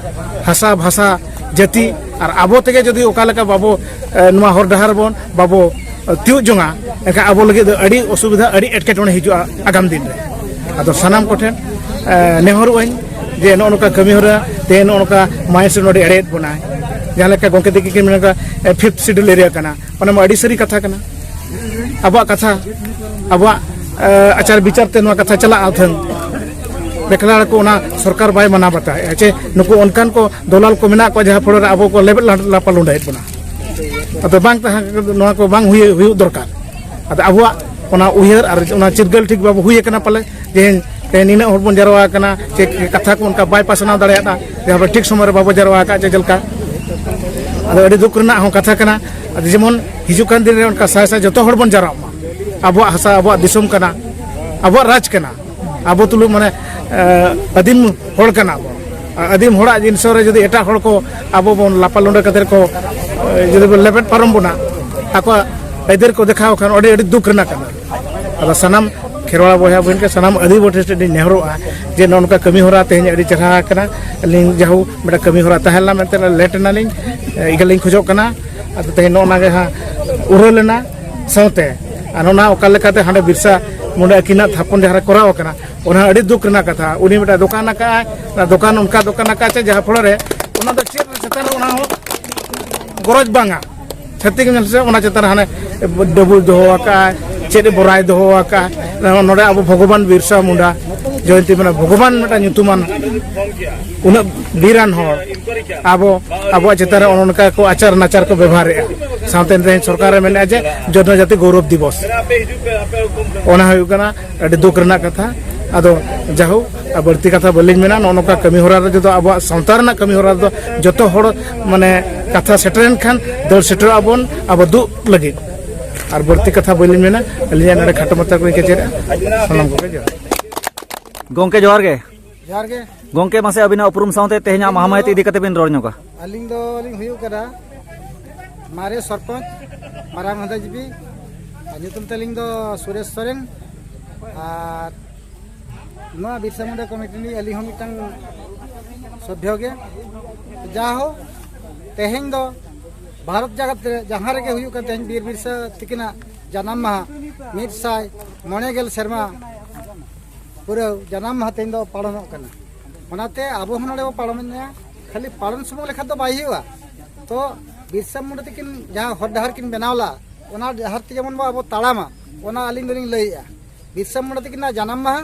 ᱦᱟᱥᱟ ᱵᱷᱟᱥᱟ ᱡᱟᱹᱛᱤ, ᱟᱨ ᱟᱵᱚ ᱛᱮᱜᱮ ᱡᱩᱫᱤ ᱚᱠᱟ ᱞᱮᱠᱟ ᱵᱟᱵᱚ, ᱮ, ᱱᱚᱣᱟ ᱦᱚᱨ ᱰᱟᱦᱟᱨ ᱵᱚᱱ ᱵᱟᱵᱚ, ᱮ, ᱛᱤᱭᱳᱜ ᱡᱚᱝᱟ, ᱮᱱᱠᱷᱟᱱ ᱟᱵᱚ ᱞᱟᱹᱜᱤᱫ ᱫᱚ ᱟᱹᱰᱤ ᱚᱥᱩᱵᱤᱫᱷᱟ, ᱟᱹᱰᱤ ᱮᱴᱠᱮᱴᱚᱬᱮ ᱦᱤᱡᱩᱜᱼᱟ ᱟᱜᱟᱢ ᱫᱤᱱ ᱨᱮ᱾ ᱟᱫᱚ ᱥᱟᱱᱟᱢ ᱠᱚᱴᱷᱮᱱ, ᱮ, ᱱᱮᱦᱚᱨᱚᱜ ᱟᱹᱧ ᱡᱮ ᱱᱚᱜᱼᱚ ᱱᱚᱝᱠᱟ ᱠᱟᱹᱢᱤ ᱦᱚᱨᱟ ᱛᱮ ᱱᱚᱜᱼᱚ ᱱᱚᱝᱠᱟ ᱢᱟᱭᱤᱱᱰ ᱥᱮᱴ ᱱᱚᱰᱮ ᱮᱲᱮᱭᱮᱫ ᱵᱚᱱᱟᱭ, ᱡᱟᱦᱟᱸ ᱞᱮᱠᱟ ᱜᱚᱢᱠᱮ ᱛᱤᱠᱤᱱ ᱠᱤᱱ ᱢᱮᱱ ᱠᱟᱫᱟ, ᱮ, ᱯᱷᱤᱯᱛᱷ ᱥᱤᱰᱩᱞ ᱮᱨᱤᱭᱟ ᱠᱟᱱᱟ, ᱚᱱᱟ ᱢᱟ ᱟᱹᱰᱤ ᱥᱟᱹᱨᱤ ᱠᱟᱛᱷᱟ ᱠᱟᱱᱟ᱾ ᱟᱵᱚᱣᱟᱜ ᱠᱟᱛᱷᱟ, ᱟᱵᱚᱣᱟᱜ, ᱮ, ᱟᱪᱟᱨ ᱵᱤᱪᱟᱨ ᱛᱮ ᱱᱚᱣᱟ ᱠᱟᱛᱷᱟ ᱪᱟᱞᱟᱜᱼᱟ ᱛᱷᱟᱹᱝ᱾ ᱵᱮᱠᱞᱟᱲ ᱠᱚ ᱚᱱᱟ ᱥᱚᱨᱠᱟᱨ ᱵᱟᱭ ᱢᱟᱱᱟᱣ ᱵᱟᱛᱟᱣᱮᱫᱼᱟ, ᱪᱮ ᱱᱩᱠᱩ ᱚᱱᱠᱟᱱ ᱠᱚ ᱫᱚᱞᱟᱞ ᱠᱚ ᱢᱮᱱᱟᱜ ᱠᱚᱣᱟ ᱡᱟᱦᱟᱸ ᱯᱷᱚᱲᱚ ᱨᱮ ᱟᱵᱚ ᱠᱚ ᱞᱮᱵᱮᱫ ᱞᱟ-, ᱞᱟᱯᱟ ᱞᱩᱸᱰᱟᱹᱭᱮᱫ ᱵᱚᱱᱟ᱾ ᱟᱫᱚ ᱵᱟᱝ ᱛᱟᱦᱮᱸ, ᱱᱚᱣᱟ ᱠᱚ ᱵᱟᱝ ᱦᱩᱭ, ᱦᱩᱭᱩᱜ ᱫᱚᱨᱠᱟᱨ᱾ ᱟᱫᱚ ᱟᱵᱚᱣᱟᱜ ᱚᱱᱟ ᱩᱭᱦᱟᱹᱨ ᱟᱨ ᱚᱱᱟ ᱪᱤᱨᱜᱟᱹᱞ ᱴᱷᱤᱠ ᱵᱟᱵᱚ ᱦᱩᱭ ᱟᱠᱟᱱᱟ ᱯᱟᱞᱮ, ᱛᱮᱦᱮᱧ, ᱛᱮᱦᱮᱧ ᱱᱤᱱᱟᱹᱜ ᱦᱚᱲ ᱵᱚᱱ ᱡᱟᱨᱣᱟ ᱟᱠᱟᱱᱟ, ᱪᱮ ᱠᱟᱛᱷᱟ ᱠᱚ ᱚᱱᱠᱟ ᱵᱟᱭ ᱯᱟᱥᱱᱟᱣ ᱫᱟᱲᱮᱭᱟᱫᱟ, ᱡᱟᱦᱟᱸ ᱵᱚ ᱴᱷᱤᱠ ᱥᱚᱢᱚᱭ ᱨᱮ ᱵᱟᱵᱚ ᱡᱟᱨᱣᱟ ᱟᱠᱟᱫ, ᱪᱮ ᱪᱮᱫ ᱞᱮᱠᱟ᱾ ᱟᱫᱚ ᱟᱹᱰᱤ ᱫᱩᱠ ᱨᱮᱱᱟᱜ ᱦᱚᱸ ᱠᱟᱛᱷᱟ ᱠᱟᱱᱟ᱾ ᱟᱫᱚ ᱡᱮᱢᱚᱱ ᱦᱤᱡᱩᱜ ᱠᱟᱱ ᱫᱤᱱ ᱨᱮ ᱚᱱᱠᱟ ᱥᱟᱭ ᱥᱟᱭ ᱡᱚᱛᱚ ᱦᱚᱲ ᱵᱚᱱ ᱡᱟᱨᱣᱟᱜ ᱢᱟ᱾ ᱟᱵᱚᱣᱟᱜ ᱦᱟᱥᱟ, ᱟᱵᱚᱣᱟᱜ ᱫᱤᱥᱚᱢ ᱠᱟᱱᱟ, ᱟᱵᱚᱣᱟᱜ ᱨᱟᱡᱽ ᱠᱟᱱᱟ, ᱟᱵᱚ ᱛᱩᱞᱩᱡ ᱢᱟᱱᱮ, ᱮ, ᱟᱹᱫᱤᱢ ᱦᱚᱲ ᱠᱟᱱᱟ ᱵᱚᱱ᱾ ᱟᱨ ᱟᱹᱫᱤᱢ ᱦᱚᱲᱟᱜ ᱡᱤᱱᱤᱥ ᱨᱮ ᱡᱩᱫᱤ ᱮᱴᱟᱜ ᱦᱚᱲ ᱠᱚ ᱟᱵᱚ ᱵᱚᱱ ᱞᱟᱯᱟ ᱞᱩᱸᱰᱟᱹ ᱠᱟᱛᱮ ᱠᱚ, ᱮ, ᱡᱩᱫᱤ ᱵᱚᱱ ᱞᱮᱵᱮᱫ ᱯᱟᱨᱚᱢ ᱵᱚᱱᱟ, ᱟᱠᱚᱣᱟᱜ ᱟᱹᱭᱫᱟᱹᱨ ᱠᱚ ᱫᱮᱠᱷᱟᱣ ᱠᱷᱟᱱ ᱟᱹᱰᱤ, ᱟᱹᱰᱤ ᱫᱩᱠ ᱨᱮᱱᱟᱜ ᱠᱟᱱᱟ᱾ ᱟᱫᱚ ᱥᱟᱱᱟᱢ ᱠᱷᱮᱨᱣᱟᱲ ᱵᱚᱭᱦᱟ ᱵᱚᱦᱤᱱ ᱠᱚ, ᱥᱟᱱᱟᱢ ᱟᱹᱫᱤᱵᱟᱹᱥᱤ ᱴᱷᱮᱱ ᱤᱧ ᱱᱮᱦᱚᱨᱚᱜᱼᱟ ᱡᱮ ᱱᱚᱜᱼᱚ ᱱᱚᱝᱠᱟ ᱠᱟᱹᱢᱤ ᱦᱚᱨᱟ ᱛᱮᱦᱮᱧ ᱟᱹᱰᱤ ᱪᱮᱦᱨᱟ ᱟᱠᱟᱱᱟ᱾ ᱟᱹᱞᱤᱧ ᱡᱟᱦᱳ ᱢᱤᱫᱴᱟᱝ ᱠᱟᱹᱢᱤ ᱦᱚᱨᱟ ᱛᱟᱦᱮᱸ ᱞᱮᱱᱟ ᱢᱮᱱᱛᱮ ᱞᱮᱴ ᱮᱱᱟᱞᱤᱧ, ᱮ, ᱤᱠᱟᱹ ᱞᱤᱧ ᱠᱷᱚᱡᱚᱜ ᱠᱟᱱᱟ᱾ ᱟᱫᱚ ᱛᱮᱦᱮᱧ ᱱᱚᱜᱼᱚ ᱱᱚᱣᱟ ᱜᱮ ᱦᱟᱸᱜ ᱩᱨᱟᱹᱞ ᱮᱱᱟ᱾ ᱥᱟᱶᱛᱮ ᱟᱨ ᱚᱱᱟ ᱚᱠᱟ ᱞᱮᱠᱟᱛᱮ ᱦᱟᱸᱰᱮ ᱵᱤᱨᱥᱟ ᱢᱩᱱᱰᱟ ᱟᱹᱠᱤᱱᱟᱜ ᱛᱷᱟᱯᱚᱱ ᱡᱟᱦᱟᱸ ᱨᱮ ᱠᱚᱨᱟᱣ ᱟᱠᱟᱱᱟ, ᱚᱱᱟ ᱟᱹᱰᱤ ᱫᱩᱠ ᱨᱮᱱᱟᱜ ᱠᱟᱛᱷᱟ᱾ ᱩᱱᱤ ᱢᱤᱫᱴᱟᱝ ᱫᱚᱠᱟᱱ ᱟᱠᱟᱫᱼᱟᱭ, ᱚᱱᱟ ᱫᱚᱠᱟᱱ ᱚᱱᱠᱟ ᱫᱚᱠᱟᱱ ᱟᱠᱟᱫ ᱪᱮ ᱡᱟᱦᱟᱸ ᱯᱷᱚᱲᱚ ᱨᱮ ᱚᱱᱟ ᱫᱚ ᱪᱮᱫ ᱪᱮᱛᱟᱱ ᱨᱮ ᱚᱱᱟ ᱦᱚᱸ ᱜᱚᱨᱚᱡᱽ ᱵᱟᱝᱟ᱾ ᱪᱷᱟᱹᱛᱤᱠ ᱧᱮᱞ ᱥᱮ ᱚᱱᱟ ᱪᱮᱛᱟᱱ ᱨᱮ ᱦᱟᱱᱮ ᱰᱟᱹᱵᱩᱭ ᱫᱚᱦᱚ ᱟᱠᱟᱫᱼᱟ, ᱪᱮᱫ ᱮ ᱵᱚᱨᱟᱭ ᱫᱚᱦᱚ ᱟᱠᱟᱫᱼᱟ᱾ ᱱᱚᱰᱮ ᱟᱵᱚ ᱵᱷᱚᱜᱚᱵᱟᱱ ᱵᱤᱨᱥᱟ ᱢᱩᱱᱰᱟ ᱡᱚᱭᱚᱱᱛᱤ, ᱢᱟᱱᱮ ᱵᱷᱚᱜᱚᱵᱟᱱ ᱢᱤᱫᱴᱟᱝ ᱧᱩᱛᱩᱢᱟᱱ ᱩᱱᱟᱹᱜ ᱵᱤᱨᱟᱱ ᱦᱚᱲ ᱟᱵᱚ, ᱟᱵᱚᱣᱟᱜ ᱪᱮᱛᱟᱱ ᱨᱮ ᱚᱱᱮ ᱚᱱᱠᱟ ᱠᱚ ᱟᱪᱟᱨ ᱱᱟᱪᱟᱨ ᱠᱚ ᱵᱮᱵᱚᱦᱟᱨᱮᱫᱼᱟ᱾ ᱥᱟᱶᱛᱮ ᱛᱮᱦᱮᱧ ᱥᱚᱨᱠᱟᱨ ᱮ ᱢᱮᱱᱮᱫᱼᱟ ᱡᱮ ᱡᱚᱱᱚᱡᱟᱛᱤ ᱜᱚᱣᱨᱚᱵ ᱫᱤᱵᱚᱥ, ᱚᱱᱟ ᱦᱩᱭᱩᱜ ᱠᱟᱱᱟ ᱟᱹᱰᱤ ᱫᱩᱠ ᱨᱮᱱᱟᱜ ᱠᱟᱛᱷᱟ᱾ ᱟᱫᱚ ᱡᱟᱭᱦᱳᱠ, ᱟᱨ ᱵᱟᱹᱲᱛᱤ ᱠᱟᱛᱷᱟ ᱵᱟᱹᱞᱤᱧ ᱢᱮᱱᱟ᱾ ᱱᱚᱜᱼᱚ ᱱᱚᱝᱠᱟ ᱠᱟᱹᱢᱤ ᱦᱚᱨᱟ ᱨᱮ ᱡᱚᱛᱚ ᱟᱵᱚᱣᱟᱜ ᱥᱟᱶᱛᱟ ᱨᱮᱱᱟᱜ ᱠᱟᱹᱢᱤ ᱦᱚᱨᱟ ᱨᱮᱫᱚ ᱡᱚᱛᱚ ᱦᱚᱲ, ᱢᱟᱱᱮ, ᱠᱟᱛᱷᱟ ᱥᱮᱴᱮᱨᱮᱱ ᱠᱷᱟᱱ ᱫᱟᱹᱲ ᱥᱮᱴᱮᱨᱚᱜ ᱟᱵᱚᱱ ᱟᱵᱚ ᱫᱩᱜ ᱞᱟᱹᱜᱤᱫ᱾ ᱟᱨ ᱵᱟᱹᱲᱛᱤ ᱠᱟᱛᱷᱟ ᱵᱟᱹᱞᱤᱧ ᱢᱮᱱᱟ, ᱟᱹᱞᱤᱧᱟᱜ ᱱᱚᱰᱮ ᱠᱷᱟᱴᱚ ᱢᱟᱪᱷᱟ ᱠᱚᱞᱤᱧ ᱠᱮᱪᱮᱫᱟ᱾ ᱥᱟᱱᱟᱢ ᱠᱚᱜᱮ ᱡᱚᱦᱟᱨ᱾ ᱜᱚᱝᱠᱮ, ᱡᱚᱦᱟᱨ ᱜᱮ᱾ ᱡᱚᱦᱟᱨ ᱜᱮ᱾ ᱜᱚᱝᱠᱮ, ᱢᱟᱥᱮ ᱟᱹᱵᱤᱱᱟᱜ ᱩᱯᱨᱩᱢ ᱥᱟᱶᱛᱮ ᱛᱮᱦᱮᱧᱟᱜ ᱢᱟᱦᱟ ᱢᱟᱹᱦᱤᱛ ᱤᱫᱤ ᱠᱟᱛᱮ ᱵᱤᱱ ᱨᱚᱲ ᱧᱚᱜᱟ᱾ ᱟᱹᱞᱤᱧ ᱫᱚ ᱞᱤᱧ ᱦᱩᱭᱩᱜ ᱠᱟᱱᱟ ᱢᱟᱨᱮ ᱥᱚᱨᱯᱚᱧᱪ ᱢᱟᱨᱟᱝ ᱦᱟᱸᱫᱟ ᱡᱤᱵᱤ, ᱟᱨ ᱧᱩᱛᱩᱢ ᱛᱟᱹᱞᱤᱧ ᱫᱚ ᱥᱩᱨᱮᱥ ᱥᱚᱨᱮᱱ᱾ ᱟᱨ ᱱᱚᱣᱟ ᱵᱤᱨᱥᱟ ᱢᱩᱱᱰᱟ ᱠᱚᱢᱤᱴᱤ ᱨᱤᱱᱤᱡ ᱟᱹᱞᱤᱧ ᱦᱚᱸ ᱢᱤᱫᱴᱟᱝ ᱥᱚᱵᱷᱭᱚ ᱜᱮ᱾ ᱡᱟᱦᱳ, ᱛᱮᱦᱮᱧ ᱫᱚ ᱵᱷᱟᱨᱚᱛ ᱡᱟᱠᱟᱛ ᱨᱮ ᱡᱟᱦᱟᱸ ᱨᱮᱜᱮ ᱦᱩᱭᱩᱜ ᱠᱟᱱ, ᱛᱮᱦᱮᱧ ᱵᱤᱨ ᱵᱤᱨᱥᱟ ᱛᱤᱠᱤᱱᱟᱜ ᱡᱟᱱᱟᱢ ᱢᱟᱦᱟ, ᱢᱤᱫ ᱥᱟᱭ ᱢᱚᱬᱮ ᱜᱮᱞ ᱥᱮᱨᱢᱟ ᱯᱩᱨᱟᱹᱣ ᱡᱟᱱᱟᱢ ᱢᱟᱦᱟ ᱛᱮᱦᱮᱧ ᱫᱚ ᱯᱟᱞᱚᱱᱚᱜ ᱠᱟᱱᱟ᱾ ᱚᱱᱟᱛᱮ ᱟᱵᱚ ᱦᱚᱸ ᱱᱚᱰᱮ ᱵᱚ ᱯᱟᱞᱚᱱᱮᱫᱼᱟ᱾ ᱠᱷᱟᱹᱞᱤ ᱯᱟᱞᱚᱱ ᱥᱩᱢᱩᱝ ᱞᱮᱠᱷᱟᱱ ᱫᱚ ᱵᱟᱭ ᱦᱩᱭᱩᱜᱼᱟ᱾ ᱛᱚ ᱵᱤᱨᱥᱟ ᱢᱩᱱᱰᱟ ᱛᱤᱠᱤᱱ ᱡᱟᱦᱟᱸ ᱦᱚᱨ ᱰᱟᱦᱟᱨ ᱠᱤᱱ ᱵᱮᱱᱟᱣ ᱞᱟ, ᱚᱱᱟ ᱰᱟᱦᱟᱨ ᱛᱮ ᱡᱮᱢᱚᱱ ᱵᱚ ᱟᱵᱚ ᱛᱟᱲᱟᱢᱟ, ᱚᱱᱟ ᱟᱹᱞᱤᱧ ᱫᱚᱞᱤᱧ ᱞᱟᱹᱭᱮᱫᱼᱟ᱾ ᱵᱤᱨᱥᱟ ᱢᱩᱱᱰᱟ ᱛᱤᱠᱤᱱᱟᱜ ᱡᱟᱱᱟᱢ ᱢᱟᱦᱟ,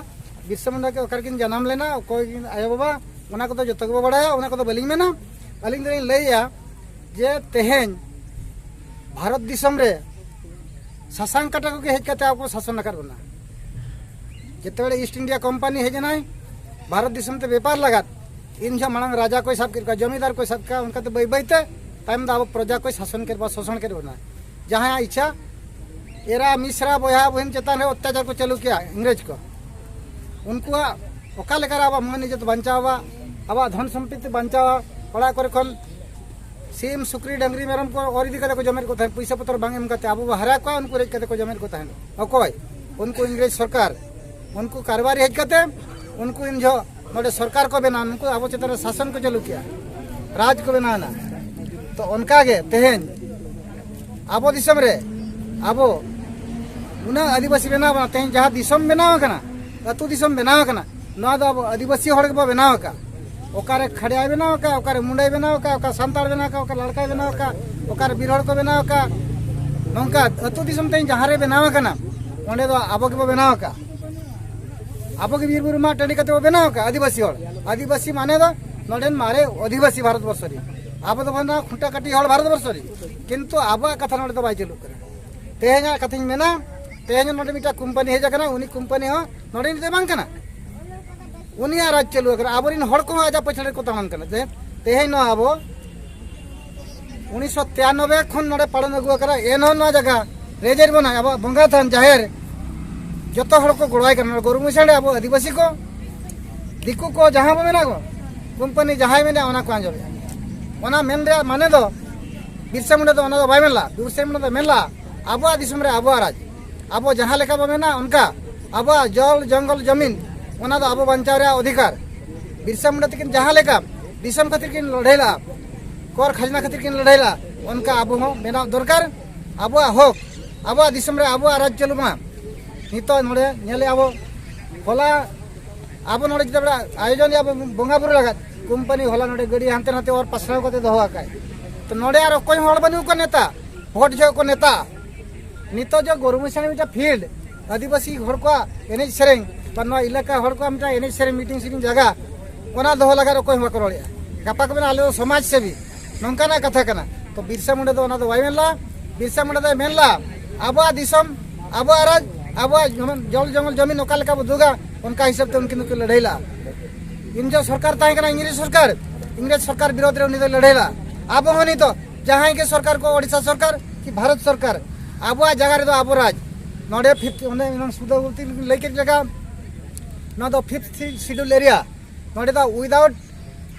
ᱵᱤᱨᱥᱟ ᱢᱩᱱᱰᱟ ᱠᱤᱱ ᱚᱠᱟ ᱨᱮᱠᱤᱱ ᱡᱟᱱᱟᱢ ᱞᱮᱱᱟ, ᱚᱠᱚᱭ ᱠᱤᱱ ᱟᱭᱳᱼᱵᱟᱵᱟ, ᱚᱱᱟ ᱠᱚᱫᱚ ᱡᱚᱛᱚ ᱜᱮᱵᱚ ᱵᱟᱲᱟᱭᱟ, ᱚᱱᱟ ᱠᱚᱫᱚ ᱵᱟᱹᱞᱤᱧ ᱢᱮᱱᱟ᱾ ᱟᱹᱞᱤᱧ ᱫᱚᱞᱤᱧ ᱞᱟᱹᱭᱮᱫᱼᱟ ᱡᱮ ᱛᱮᱦᱮᱧ ᱵᱷᱟᱨᱚᱛ ᱫᱤᱥᱚᱢ ᱨᱮ ᱥᱟᱥᱟᱝ ᱠᱟᱴᱟ ᱠᱚᱜᱮ ᱦᱮᱡ ᱠᱟᱛᱮ ᱟᱵᱚ ᱥᱟᱥᱚᱱ ᱟᱠᱟᱫ ᱵᱚᱱᱟ᱾ ᱡᱮᱛᱮᱵᱮᱲᱮ ᱤᱥᱴ ᱤᱱᱰᱤᱭᱟ ᱠᱳᱢᱯᱟᱱᱤ ᱦᱮᱡ ᱮᱱᱟᱭ ᱵᱷᱟᱨᱚᱛ ᱫᱤᱥᱚᱢ ᱛᱮ ᱵᱮᱯᱟᱨ ᱞᱟᱜᱟᱫ, ᱤᱱ ᱡᱚᱦᱚᱜ ᱢᱟᱲᱟᱝ ᱨᱟᱡᱟ ᱠᱚᱭ ᱥᱟᱵ ᱠᱮᱫ ᱠᱚᱣᱟ, ᱡᱚᱢᱤᱫᱟᱨ ᱠᱚᱭ ᱥᱟᱵ ᱠᱮᱫ ᱠᱚᱣᱟ, ᱚᱱᱠᱟᱛᱮ ᱵᱟᱹᱭ ᱵᱟᱹᱭᱛᱮ ᱛᱟᱭᱚᱢ ᱫᱚ ᱟᱵᱚ ᱯᱨᱚᱡᱟ ᱠᱚᱭ ᱥᱟᱥᱚᱱ ᱠᱮᱫ ᱵᱚᱱᱟ, ᱥᱳᱥᱚᱱ ᱠᱮᱫ ᱵᱚᱱᱟ᱾ ᱡᱟᱦᱟᱸᱭᱟᱜ ᱤᱪᱪᱷᱟ ᱮᱨᱟ ᱢᱤᱥᱨᱟ ᱵᱚᱭᱦᱟ ᱵᱚᱦᱤᱱ ᱪᱮᱛᱟᱱ ᱨᱮ ᱚᱛᱛᱟᱪᱟᱨ ᱠᱚ ᱪᱟᱹᱞᱩ ᱠᱮᱜᱼᱟ ᱤᱝᱨᱮᱡᱽ ᱠᱚ᱾ ᱩᱱᱠᱩᱣᱟᱜ ᱚᱠᱟ ᱞᱮᱠᱟᱨᱮ ᱟᱵᱚᱣᱟᱜ ᱢᱟᱹᱱ ᱤᱡᱽᱡᱚᱛ ᱵᱟᱧᱪᱟᱣᱟ, ᱟᱵᱚᱣᱟᱜ ᱫᱷᱚᱱ ᱥᱚᱢᱯᱚᱛᱛᱤ ᱵᱟᱧᱪᱟᱣᱟ, ᱚᱲᱟᱜ ᱠᱚᱨᱮ ᱠᱷᱚᱱ ᱥᱤᱢ, ᱥᱩᱠᱨᱤ, ᱰᱟᱹᱝᱨᱤ, ᱢᱮᱨᱚᱢ ᱠᱚ ᱚᱨ ᱤᱫᱤ ᱠᱟᱛᱮ ᱠᱚ ᱡᱚᱢᱮᱫ ᱠᱚ ᱛᱟᱦᱮᱸᱫ, ᱯᱩᱭᱥᱟᱹ ᱯᱚᱛᱨᱚ ᱵᱟᱝ ᱮᱢ ᱠᱟᱛᱮ ᱟᱵᱚ ᱵᱚ ᱦᱟᱨᱟ ᱠᱚᱣᱟ, ᱩᱱᱠᱩ ᱨᱮᱡ ᱠᱟᱛᱮ ᱠᱚ ᱡᱚᱢᱮᱫ ᱠᱚ ᱛᱟᱦᱮᱸᱫ᱾ ᱚᱠᱚᱭ? ᱩᱱᱠᱩ ᱤᱝᱨᱮᱡᱽ ᱥᱚᱨᱠᱟᱨ, ᱩᱱᱠᱩ ᱠᱟᱨᱵᱟᱨᱤ ᱦᱮᱡ ᱠᱟᱛᱮ ᱩᱱᱠᱩ ᱤᱱ ᱡᱚᱦᱚᱜ ᱱᱚᱰᱮ ᱥᱚᱨᱠᱟᱨ ᱠᱚ ᱵᱮᱱᱟᱣ, ᱱᱩᱠᱩ ᱟᱵᱚ ᱪᱮᱛᱟᱱ ᱨᱮ ᱥᱟᱥᱚᱱ ᱠᱚ ᱪᱟᱹᱞᱩ ᱠᱮᱜᱼᱟ, ᱨᱟᱡᱽ ᱠᱚ ᱵᱮᱱᱟᱣ ᱮᱱᱟ᱾ ᱛᱚ ᱚᱱᱠᱟ ᱜᱮ ᱛᱮᱦᱮᱧ ᱟᱵᱚ ᱫᱤᱥᱚᱢ ᱨᱮ ᱟᱵᱚ ᱩᱱᱟᱹᱜ ᱟᱹᱫᱤᱵᱟᱹᱥᱤ ᱵᱮᱱᱟᱣ ᱵᱚᱱᱟ, ᱛᱮᱦᱮᱧ ᱡᱟᱦᱟᱸ ᱫᱤᱥᱚᱢ ᱵᱮᱱᱟᱣ ᱟᱠᱟᱱᱟ, ᱟᱹᱛᱩ ᱫᱤᱥᱚᱢ ᱵᱮᱱᱟᱣ ᱟᱠᱟᱱᱟ, ᱱᱚᱣᱟ ᱫᱚ ᱟᱵᱚ ᱟᱹᱫᱤᱵᱟᱹᱥᱤ ᱦᱚᱲ ᱜᱮᱵᱚ ᱵᱮᱱᱟᱣ ᱟᱠᱟᱫ᱾ ᱚᱠᱟᱨᱮ ᱠᱷᱟᱲᱭᱟᱭ ᱵᱮᱱᱟᱣ ᱟᱠᱟᱫ, ᱚᱠᱟᱨᱮ ᱢᱩᱱᱰᱟᱭ ᱵᱮᱱᱟᱣ ᱟᱠᱟᱫ, ᱚᱠᱟ ᱥᱟᱱᱛᱟᱲ ᱵᱮᱱᱟᱣ ᱟᱠᱟᱫ, ᱚᱠᱟ ᱞᱟᱲᱠᱟᱭ ᱵᱮᱱᱟᱣ ᱟᱠᱟᱫ, ᱚᱠᱟᱨᱮ ᱵᱤᱨ ᱦᱚᱲ ᱠᱚ ᱵᱮᱱᱟᱣ ᱟᱠᱟᱫ? ᱱᱚᱝᱠᱟ ᱟᱹᱛᱩ ᱫᱤᱥᱚᱢ ᱛᱮ ᱡᱟᱦᱟᱸ ᱨᱮ ᱵᱮᱱᱟᱣ ᱟᱠᱟᱱᱟ, ᱚᱸᱰᱮ ᱫᱚ ᱟᱵᱚ ᱜᱮᱵᱚ ᱵᱮᱱᱟᱣ ᱟᱠᱟᱫ᱾ ᱟᱵᱚ ᱜᱮ ᱵᱤᱨ ᱵᱩᱨᱩ ᱢᱟᱜ ᱴᱟᱺᱰᱤ ᱠᱟᱛᱮ ᱵᱚ ᱵᱮᱱᱟᱣ ᱟᱠᱟᱫ ᱟᱹᱫᱤᱵᱟᱹᱥᱤ ᱦᱚᱲ᱾ ᱟᱹᱫᱤᱵᱟᱹᱥᱤ ᱢᱟᱱᱮ ᱫᱚ ᱱᱚᱰᱮᱱ ᱢᱟᱨᱮ ᱚᱫᱷᱤᱵᱟᱹᱥᱤ ᱵᱷᱟᱨᱚᱛ ᱵᱚᱨᱥᱚ ᱨᱮ᱾ ᱟᱵᱚ ᱫᱚᱵᱚᱱ ᱢᱮᱱᱟ ᱠᱷᱩᱱᱴᱟ ᱠᱟᱹᱴᱤᱡ ᱦᱚᱲ ᱵᱷᱟᱨᱚᱛ ᱵᱚᱨᱥᱚ ᱨᱮ, ᱠᱤᱱᱛᱩ ᱟᱵᱚᱣᱟᱜ ᱠᱟᱛᱷᱟ ᱱᱚᱰᱮ ᱫᱚ ᱵᱟᱭ ᱪᱟᱹᱞᱩᱜ ᱠᱟᱱᱟ᱾ ᱛᱮᱦᱮᱧᱟᱜ ᱠᱟᱛᱷᱟᱧ ᱢᱮᱱᱟ, ᱛᱮᱦᱮᱧ ᱱᱚᱰᱮ ᱢᱤᱫᱴᱟᱝ ᱠᱳᱢᱯᱟᱱᱤ ᱦᱮᱡ ᱟᱠᱟᱱᱟ, ᱩᱱᱤ ᱠᱳᱢᱯᱟᱱᱤ ᱦᱚᱸ ᱱᱚᱰᱮ ᱫᱚ ᱵᱟᱝ ᱠᱟᱱᱟ, ᱩᱱᱤᱭᱟᱜ ᱨᱟᱡᱽ ᱪᱟᱹᱞᱩ ᱟᱠᱟᱱᱟ, ᱟᱵᱚᱨᱮᱱ ᱦᱚᱲ ᱠᱚᱦᱚᱸ ᱟᱡᱟᱜ ᱯᱟᱹᱪᱷᱞᱟᱹ ᱨᱮᱠᱚ ᱛᱟᱲᱟᱢ ᱠᱟᱱᱟ᱾ ᱛᱮ-, ᱛᱮᱦᱮᱧ ᱱᱚᱣᱟ ᱟᱵᱚ ᱩᱱᱤᱥᱥᱚ ᱛᱤᱨᱟᱱᱚᱵᱵᱳᱭ ᱠᱷᱚᱱ ᱱᱚᱰᱮ ᱯᱟᱲᱚᱱ ᱟᱹᱜᱩ ᱟᱠᱟᱱᱟ, ᱮᱱᱦᱚᱸ ᱱᱚᱣᱟ ᱡᱟᱭᱜᱟ ᱨᱮᱡᱮᱨ ᱵᱚᱱᱟᱭ, ᱟᱵᱚᱣᱟᱜ ᱵᱚᱸᱜᱟ ᱛᱷᱟᱱ ᱡᱟᱦᱮᱨ, ᱡᱚᱛᱚ ᱦᱚᱲ ᱠᱚ ᱜᱚᱲᱚᱣᱟᱭ ᱠᱟᱱᱟ᱾ ᱱᱚᱰᱮ ᱜᱚᱨᱩ ᱢᱩᱥᱟᱹᱱᱰᱮ ᱟᱵᱚ ᱟᱹᱫᱤᱵᱟᱹᱥᱤ ᱠᱚ, ᱫᱤᱠᱩ ᱠᱚ ᱡᱟᱦᱟᱸ ᱵᱚ ᱢᱮᱱᱟ ᱠᱚ, ᱠᱳᱢᱯᱟᱱᱤ ᱡᱟᱦᱟᱸᱭ ᱢᱮᱱᱟ ᱚᱱᱟ ᱠᱚ ᱟᱸᱡᱚᱢᱮᱫᱼᱟ᱾ ᱚᱱᱟ ᱢᱮᱱ ᱨᱮᱭᱟᱜ ᱢᱟᱱᱮ ᱫᱚ ᱵᱤᱨᱥᱟ ᱢᱩᱱᱰᱟ ᱫᱚ ᱚᱱᱟ ᱫᱚ ᱵᱟᱭ ᱢᱮᱱ ᱞᱮᱫᱼᱟ᱾ ᱵᱤᱨᱥᱟ ᱢᱩᱱᱰᱟ ᱫᱚ ᱢᱮᱱ ᱞᱮᱫᱼᱟ ᱟᱵᱚᱣᱟᱜ ᱫᱤᱥᱚᱢ ᱨᱮ ᱟᱵᱚᱣᱟᱜ ᱨᱟᱡᱽ, ᱟᱵᱚ ᱡᱟᱦᱟᱸ ᱞᱮᱠᱟ ᱵᱚ ᱢᱮᱱᱟ ᱚᱱᱠᱟ, ᱟᱵᱚᱣᱟᱜ ᱡᱚᱞ ᱡᱚᱝᱜᱚᱞ ᱡᱚᱢᱤᱱ, ᱚᱱᱟ ᱫᱚ ᱟᱵᱚ ᱵᱟᱧᱪᱟᱣ ᱨᱮᱭᱟᱜ ᱚᱫᱷᱤᱠᱟᱨ᱾ ᱵᱤᱨᱥᱟ ᱢᱩᱱᱰᱟ ᱛᱟᱹᱠᱤᱱ ᱡᱟᱦᱟᱸ ᱞᱮᱠᱟ ᱫᱤᱥᱚᱢ ᱠᱷᱟᱹᱛᱤᱨ ᱠᱤᱱ ᱞᱟᱹᱲᱦᱟᱹᱭ ᱞᱮᱫᱼᱟ, ᱠᱚᱨ ᱠᱷᱟᱡᱽᱱᱟ ᱠᱷᱟᱹᱛᱤᱨ ᱠᱤᱱ ᱞᱟᱹᱲᱦᱟᱹᱭ ᱞᱮᱫᱼᱟ, ᱚᱱᱠᱟ ᱟᱵᱚ ᱦᱚᱸ ᱵᱮᱱᱟᱣ ᱫᱚᱨᱠᱟᱨ᱾ ᱟᱵᱚᱣᱟᱜ ᱦᱚᱠ, ᱟᱵᱚᱣᱟᱜ ᱫᱤᱥᱚᱢ ᱨᱮ ᱟᱵᱚᱣᱟᱜ ᱨᱟᱡᱽ ᱪᱟᱹᱞᱩ ᱢᱟ᱾ ᱱᱤᱛᱚᱜ ᱱᱚᱰᱮ ᱧᱮᱞᱮᱫᱼᱟ ᱵᱚ, ᱦᱚᱞᱟ ᱟᱵᱚ ᱱᱚᱰᱮ ᱡᱩᱫᱤ ᱵᱮᱲᱟ ᱟᱭᱳᱡᱚᱱ ᱮᱫᱼᱟ ᱵᱚ ᱵᱚᱸᱜᱟ ᱵᱩᱨᱩ ᱞᱟᱜᱟᱫ, ᱠᱳᱢᱯᱟᱱᱤ ᱦᱚᱞᱟ ᱱᱚᱰᱮ ᱜᱟᱹᱰᱤ ᱦᱟᱱᱛᱮ ᱱᱟᱛᱮ ᱚᱨ ᱯᱟᱥᱱᱟᱣ ᱠᱟᱛᱮ ᱫᱚᱦᱚ ᱟᱠᱟᱫ᱾ ᱛᱚ ᱱᱚᱰᱮ ᱟᱨ ᱚᱠᱚᱭ ᱦᱚᱸ ᱦᱚᱲ ᱵᱟᱹᱱᱩᱜ ᱠᱚᱣᱟ ᱱᱮᱛᱟ, ᱵᱷᱳᱴ ᱡᱚᱦᱚᱜ ᱠᱚ ᱱᱮᱛᱟ᱾ ᱱᱤᱛᱚᱜ ᱡᱮ ᱜᱚᱨᱩ ᱢᱩᱥᱟᱹᱱᱤ ᱢᱤᱫᱴᱟᱝ ᱯᱷᱤᱞᱰ, ᱟᱹᱫᱤᱵᱟᱹᱥᱤ ᱦᱚᱲ ᱠᱚᱣᱟᱜ ᱮᱱᱮᱡ ᱥᱮᱨᱮᱧ, ᱵᱟ ᱱᱚᱣᱟ ᱮᱞᱟᱠᱟ ᱦᱚᱲ ᱠᱚᱣᱟᱜ ᱢᱤᱫᱴᱟᱝ ᱮᱱᱮᱡ ᱥᱮᱨᱮᱧ, ᱢᱤᱴᱤᱝ ᱥᱤᱴᱤᱝ ᱡᱟᱭᱜᱟ, ᱚᱱᱟ ᱫᱚᱦᱚ ᱞᱟᱜᱟᱫ ᱚᱠᱚᱭ ᱦᱚᱸ ᱵᱟᱠᱚ ᱨᱚᱲᱮᱫᱼᱟ᱾ ᱜᱟᱯᱟ ᱠᱚ ᱢᱮᱱᱟ ᱟᱞᱮ ᱫᱚ ᱥᱚᱢᱟᱡᱽ ᱥᱮᱵᱤ, ᱱᱚᱝᱠᱟᱱᱟᱜ ᱠᱟᱛᱷᱟ ᱠᱟᱱᱟ᱾ ᱛᱚ ᱵᱤᱨᱥᱟ ᱢᱩᱱᱰᱟ ᱫᱚ ᱚᱱᱟ ᱫᱚ ᱵᱟᱭ ᱢᱮᱱ ᱞᱮᱫᱼᱟ᱾ ᱵᱤᱨᱥᱟ ᱢᱩᱱᱰᱟ ᱫᱚᱭ ᱢᱮᱱ ᱞᱮᱫᱼᱟ ᱟᱵᱚᱣᱟᱜ ᱫᱤᱥᱚᱢ, ᱟᱵᱚᱣᱟᱜ ᱨᱟᱡᱽ, ᱟᱵᱚᱣᱟᱜ ᱡᱮᱢᱚᱱ ᱡᱚᱞ ᱡᱚᱝᱜᱚᱞ ᱡᱚᱢᱤᱱ ᱚᱠᱟ ᱞᱮᱠᱟ ᱵᱚ ᱫᱩᱜᱟ, ᱚᱱᱠᱟ ᱦᱤᱥᱟᱹᱵ ᱛᱮ ᱩᱱᱠᱤᱱ ᱫᱚᱠᱤᱱ ᱞᱟᱹᱲᱦᱟᱹᱭ ᱞᱮᱫᱼᱟ᱾ ᱩᱱ ᱡᱚᱦᱚᱜ ᱥᱚᱨᱠᱟᱨ ᱛᱟᱦᱮᱸ ᱠᱟᱱᱟ ᱤᱝᱨᱮᱡᱽ ᱥᱚᱨᱠᱟᱨ, ᱤᱝᱨᱮᱡᱽ ᱥᱚᱨᱠᱟᱨ ᱵᱤᱨᱳᱫᱷ ᱨᱮ ᱩᱱᱤ ᱫᱚᱭ ᱞᱟᱹᱲᱦᱟᱹᱭ ᱞᱮᱫᱼᱟ᱾ ᱟᱵᱚ ᱦᱚᱸ ᱱᱤᱛᱚᱜ ᱡᱟᱦᱟᱸᱭ ᱜᱮ ᱥᱚᱨᱠᱟᱨ ᱠᱚ, ᱳᱰᱤᱥᱟ ᱥᱚᱨᱠᱟᱨ ᱠᱤ ᱵᱷᱟᱨᱚᱛ ᱥᱚᱨᱠᱟᱨ, ᱟᱵᱚᱣᱟᱜ ᱡᱟᱭᱜᱟ ᱨᱮᱫᱚ ᱟᱵᱚ ᱨᱟᱡᱽ, ᱱᱚᱰᱮ ᱯᱷᱤᱯᱛᱷ, ᱚᱱᱮ ᱮᱱᱟᱝ ᱥᱩᱫᱷᱟᱹ ᱵᱚᱞᱛᱮ ᱞᱟᱹᱭ ᱠᱮᱫ ᱞᱮᱠᱟ, ᱱᱚᱣᱟ ᱫᱚ ᱯᱷᱤᱯᱛᱷ ᱥᱤᱰᱩᱞ ᱮᱨᱤᱭᱟ᱾ ᱱᱚᱰᱮ ᱫᱚ ᱩᱭᱫᱟᱣᱩᱴ